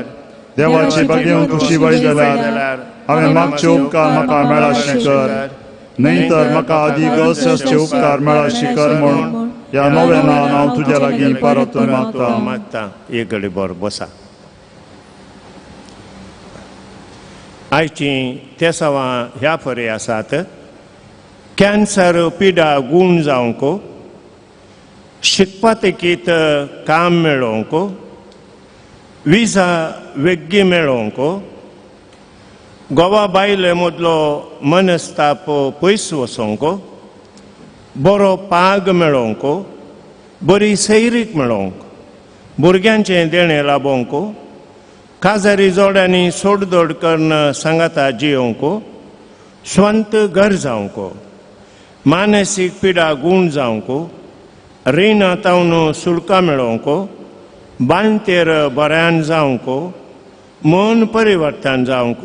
देवाची बागेवन खुशी वय जाल्यार हांवें मागचे उपकार म्हाका मेळाशें कर, न्हय तर म्हाका आदी गसचे उपकार मेळाशें कर म्हूण ह्या नव्यान हांव तुज्या लागीं परतून मागता. मागता. एक घडी बरो बसा. आयचीं तेसावां ह्या फरी आसात. कॅन्सर पिडा गूण जावंक, शिकपा तेकीत काम मेळोवंक, विजा वेग्गी मेळोवंक, गोवा बायले मदलो मनस्ताप पयस वचोंक, बरो पाग मेळोवंक, बरी सैरीक मेळोवंक, भुरग्यांचें देणें लाबोवंक, काजारी जोड्यांनी सोडदोड करून सांगाता जियोवंक, स्वंत घर जावंक, मानसीक पिडा गूण जावंक, रिणां तावन सुलकां मेळोवंक, बांयतेर बऱ्यान जावंक, मन परिवर्तन जावंक,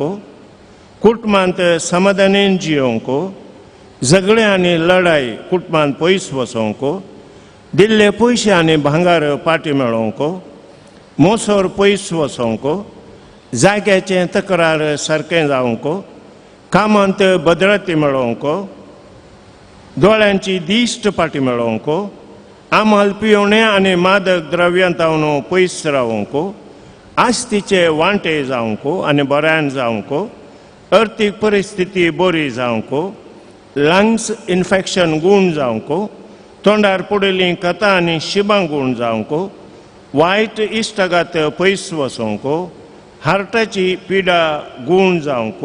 कुटुंबांत समाधानेन जियोवंक, झगडें आनी लडाय कुटुंबांत पयस वचोवंक, दिल्ले पयशे आनी भांगर पाटी मेळोवंक, मोसोर पयस वचोवंक, जाग्याचें तक्रार सारकें जावंक, कामांत भद्रती मेळोवंक, दोळ्यांची दिश्ट पाटी मेळोवंक, आमल पिवणें आनी मादक द्रव्यां तावन पयस रावंक, आस्तीचे वांटे जावंक आनी बऱ्यान जावंक, अर्थीक परिस्थिती बरी जावंक, लंग्स इन्फेक्शन गूण जावंक, तोंडार पडिल्लीं कथां आनी शिबां गूण जावंक, वायट इश्टागात पयस वचोवंक, हार्टाची पिडा गूण जावंक,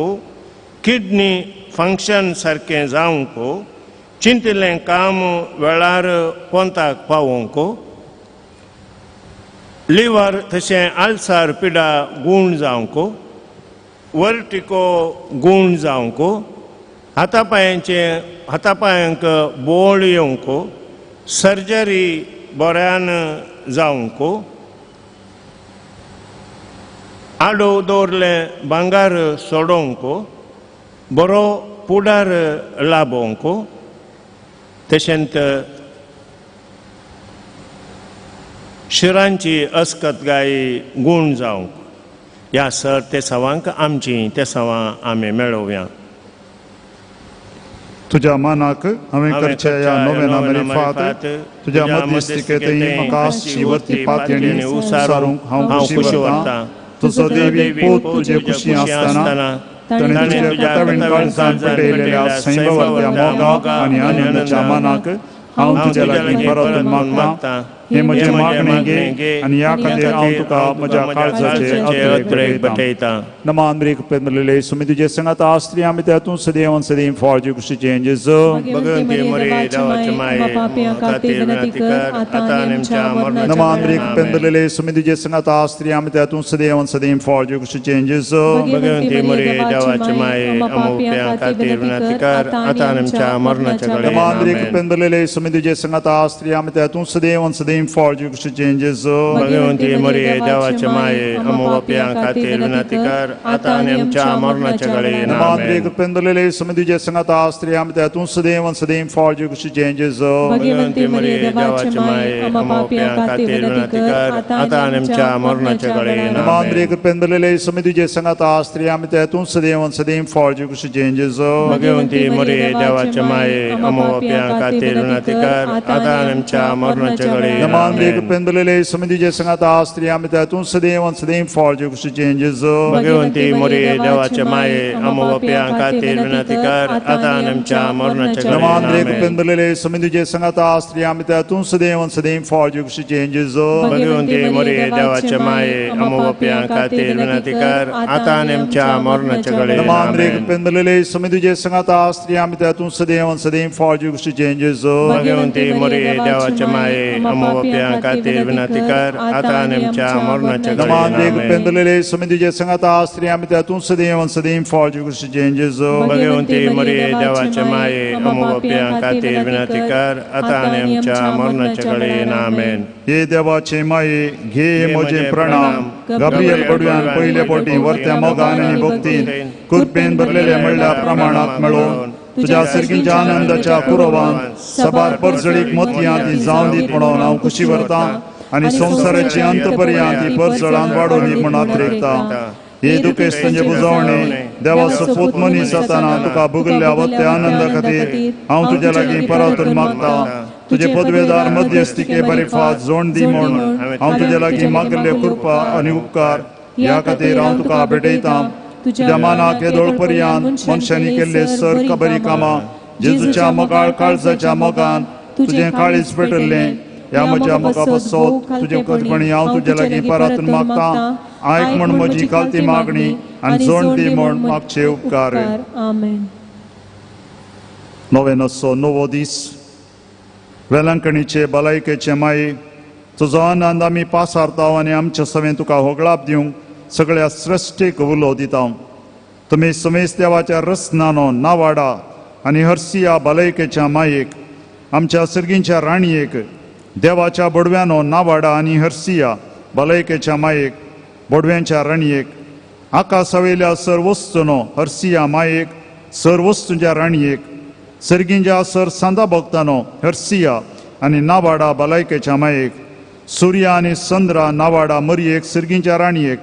किडनी फंक्शन सारकें जावंक, चिंतिल्लें काम वेळार पोंताक पावोवंक, लिवर तशें आल्सार पिडा गूण जावंक, वर्टिको गूण जावंक, हातापायांचे हातापायांक बोळ येवंक, सर्जरी बऱ्यान जावंक, आडो दवरलें भांगार सोडोवंक, बरो पुडार लाबोवंक, तशेंच शिरांची अस्कत गाय गूण जावंक. ह्या सर ते सवांक आमची ते सवां आमी मेळोवया. तुझ्या मनाक हांवें करच्या ह्या नोवेना मरिफात तुझ्या मध्यस्थिकेंतय म्हाका आसची वर्ती पातयेणी उसारूंक हांव खुशी व्हरतां. तुजो देवी पूत तुजे खुशी आसतना ताणें तुज्या कथावीण काळजान पेटयलेल्या सैमवरत्या मोगा आनी आनंदाच्या मनाक हांव तुज्या लागीं परतून मागतां. हे म्हजें मागणें घे आनी ह्या खातीर हांव तुका म्हज्या काळजाचे अत्रेक भेटयतां. नमान रेख पेंदलेले सुमी तुजे संगात आसली आमी त्यातून सदैव सदैव फॉळजी खुशीचें जेजू. नमान रेख पेंदलेले सुमी तुजे संगात आसली आमी त्यातून सदैव सदैव फॉळजी खुशीचें जेजू. नमान रेख पेंदलेले सुमी तुजे संगात आसली आमी त्यातून सदैव सदैव फॉळजी खुशीचें जेजू. नमान पेंदलेले सुमी तुजे संगात आसली आमी त्यातून सदैव सदैव फॉळजी खुशीचें जेजू. नमान पेंदलेले सुमी तुजे संगात आसली आमी त्यातून सदैव सदैव फॉळजी खुशीचें जेजू. नमान पेंदलेले सुमी तुजे संगात आसली आमी त्यातून सदैव सदैव फॉळजी खुशीचें जेजू. नमान पेंदलेले सुमी तुजे संगात आसली आमी त्यातून सदैव सदैव फॉळजी खुशीचें जेजू. नमान पेंदलेले सुमी तुजे संगात आसली आमी त्यातून सदैव सदैव फॉळजी खुशीचें जेजू. नमान पेंदलेले सुमी तुजे संगात आसली आमी त्यातून सदैव सदैव फॉळजी खुशीचें जेजू. हे देवाचे माये घे म्हजे प्रणाम. गाब्रियल बडव्यान पयले पोटी वर्त्या मोगान आनी भक्तीन कृपेन भरलेले म्हणल्या प्रमाणात मेळोवन तुझ्या सर्गीच्या आनंदाच्या कुरवान सबार परजळीक मोतयां ती जावन दीत म्हणून हांव खुशी व्हरतां आनी संवसाराची अंतपर्यांत ती परजळान वाडोवन दी म्हूण आत्रेकतां. हे दुखेस्तांचे बुजवणे देवाचो पूत मनीस जाताना तुका भोगल्ल्या वत्या आनंदा खातीर हांव तुज्या लागीं परतून मागतां. तुजे पदवेदार मध्यस्थिके बरीफात जोड दी म्हूण हांव तुज्या लागीं मागिल्ले कृपा आनी उपकार ह्या खातीर हांव तुका भेटयतां. तुज्या मानाक येदोळ पर्यंत मनशांनी केल्ले सर खबरी कामां जेजूच्या मोगाळ काळजाच्या मोगान तुजें काळीज पेटल्लें ह्या म्हज्या मोगा पासत तुजे कदपणी हांव तुज्या लागीं परतून मागतां. आयक म्हूण म्हजी खालती मागणी आनी जोड दी म्हूण मागचे उपकार. नोवेनाचो नवो दीस. वेलंकणीचे भलायकेचे माये तुजो आनंद आमी पासारता आनी आमच्या सवें तुका होगळाप दिवंक सगळ्या सृश्टीक उलो दिता. तुमी समेस देवाच्या रसनानो नावाडा आनी हरसिया भलायकेच्या मायेक आमच्या सर्गींच्या राणयेक देवाच्या बोडव्यानो नावाडा आनी हरसिया भलायकेच्या मायेक बोडव्यांच्या राणयेक आकासावयल्या सर वस्तूनो हरसिया मायेक सर वस्तूंच्या राणयेक सर्गींच्या सर सांदा भक्तानो हरसिया आनी नावाडा भलायकेच्या मायेक सुर्या आनी चंद्रा नावाडा मरयेक सर्गींच्या राणयेक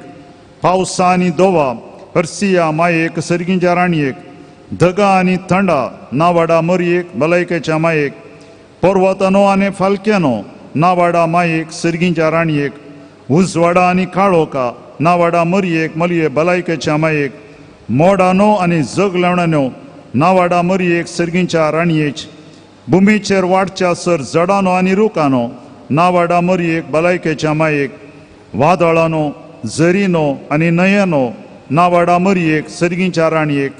पावसा आनी दोवा हरसिया मायेक सर्गींच्या राणयेक धगा आनी थंडा नावाडा मरयेक भलायकेच्या मायेक पर्वतानो आनी फालक्यानो नावाडा मायेक सर्गींच्या राणयेक उजवाडा आनी काळोखा नावाडा मरयेक मलये भलायकेच्या मायेक मोडानो आनी जगलवणानो नावाडा मरयेक सर्गींच्या राणयेच भुमीचेर वाडच्या सर जडानो आनी रुखानो नावाडा मरयेक भलायकेच्या मायेक वादळानो झरीनो आनी न्हंयानो नावाडा मरयेक सर्गींच्या राणयेक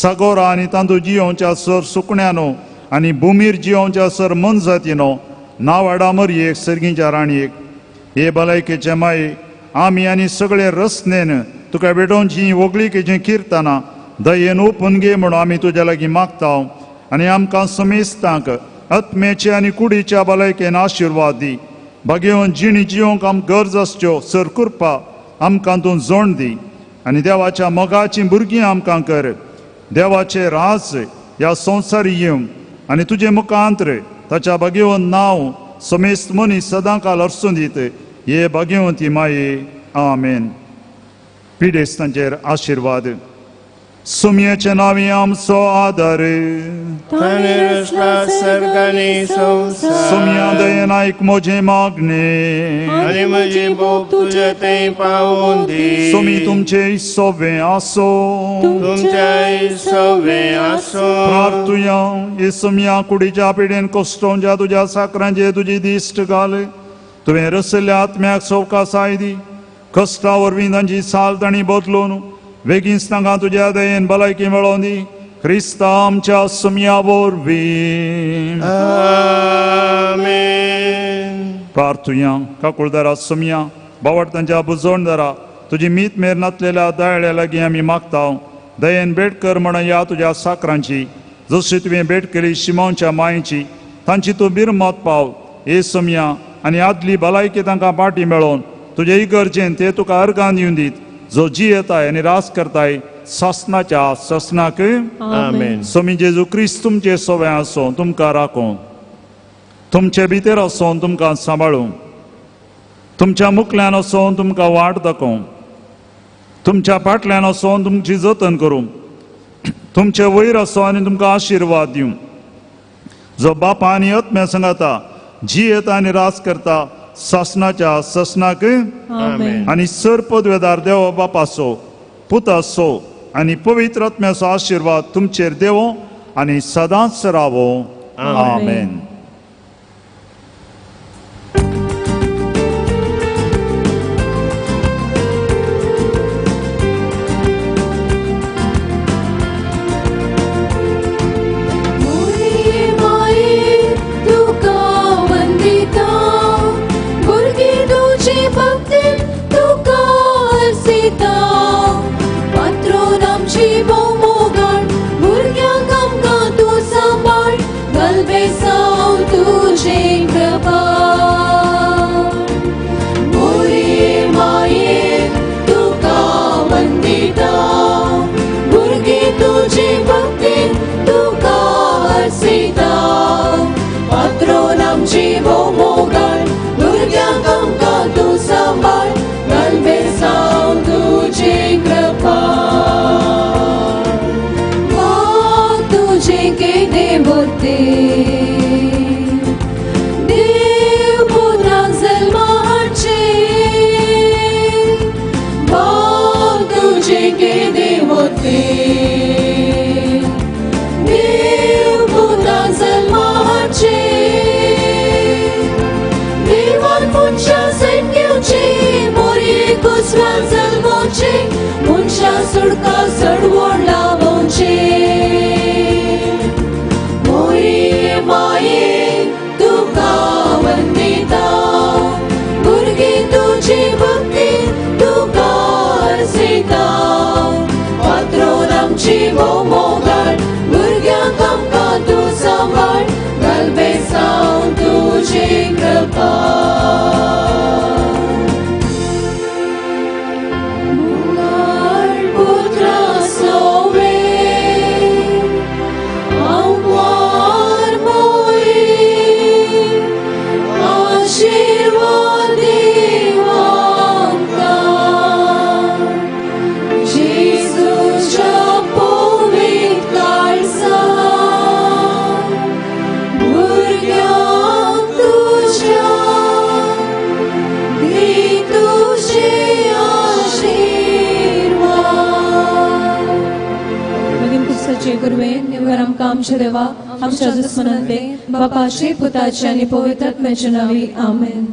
सागोरा आनी तांदूळ जियोवच्या सर सुकण्यानो आनी भुमीर जियोवच्या सर मनजातीनो नावाडा मरयेक सर्गींच्या राणयेक. हे भलायकेचे माये आमी आनी सगळे रसनेन तुका भेटोवची वगळीकेचीं किर्तनां दयेन ओपून घे म्हणून आमी तुज्या लागीं मागता आनी आमकां समेस्तांक आत्म्याचे आनी कुडीच्या भलायकेन आशिर्वाद दी. भागेवन जिणी जिवंक आमकां गरज आसच्यो सर कृपा आमकां तूं जोण दी आनी देवाच्या मोगाचीं भुरगीं आमकां कर. देवाचे राज ह्या संवसारी येवं आनी तुजे मुखांतर ताच्या भागेवन नांव समेस्त मनीस सदां काल अर्सून दीत हे भागेवंती माये. आमेन. पिडेस्तांचेर आशिर्वाद. सुमयेचे नांवी आमचो आदार. सुमया दयेन आयक म्हजें मागणें आनी म्हजी भोग तुजे थंय पावोवन दी. सुमी तुमचें सोवें आसूं. तुमचें सोवें आसूं. प्रार्थुया. हे सुमया कुडीच्या पिडेन कोश्टोवच्या तुज्या साकरांचेर तुजी दिश्ट घाल. तुवें रसयल्ल्या आत्म्याक सवकासाय दी. कश्टा वरवीं तांची साल तांणी बदलून वेगींच तांकां तुज्या दयेन भलायकी मेळोवन दी. क्रिस्ता आमच्या सुमया वरवीं. आमेन. प्रार्थुया. काकुळदारा सुमया बावडतांच्या बुजवणदारा तुजी मीत मेर नातलेल्या दयाळ्या लागीं आमी मागता. दयेन भेट कर म्हण ह्या तुज्या साकरांची जशी तुवें भेट केली शिमोनच्या मायेची तांची तूं बिरमत पाव हे सुमया आनी आदली भलायकी तांकां पाटी मेळोवन तुजे इगर्जेन ते तुका अर्गान दिवन दीत जो जियेताय आनी रास करताय सासनाच्या सासनाक. आमेन. स्वामी जेजू क्रिस्त तुमचे सोवे आसूं तुमकां राखूं तुमचे भितर आसून तुमकां सांबाळूं तुमच्या मुखल्यान आसून तुमकां वाट दाखोवं तुमच्या फाटल्यान आसून तुमची जतन करूं तुमचे वयर आसूं आनी तुमकां आशिर्वाद दिवं. जो बापा आनी आत्म्या सांगाता जियेता आनी रास करता सासनाच्या सासनाक. आनी सर पदवेदार देव बापाचो पुताचो आनी पवित्र आत्म्याचो आशिर्वाद तुमचेर देवो आनी सदांच रावो. आमेन. आमच्या देवा आमच्या दुस्मनांतले बापाचे पुताचे आनी पवित्र आत्म्याचे नांवी. आमेन.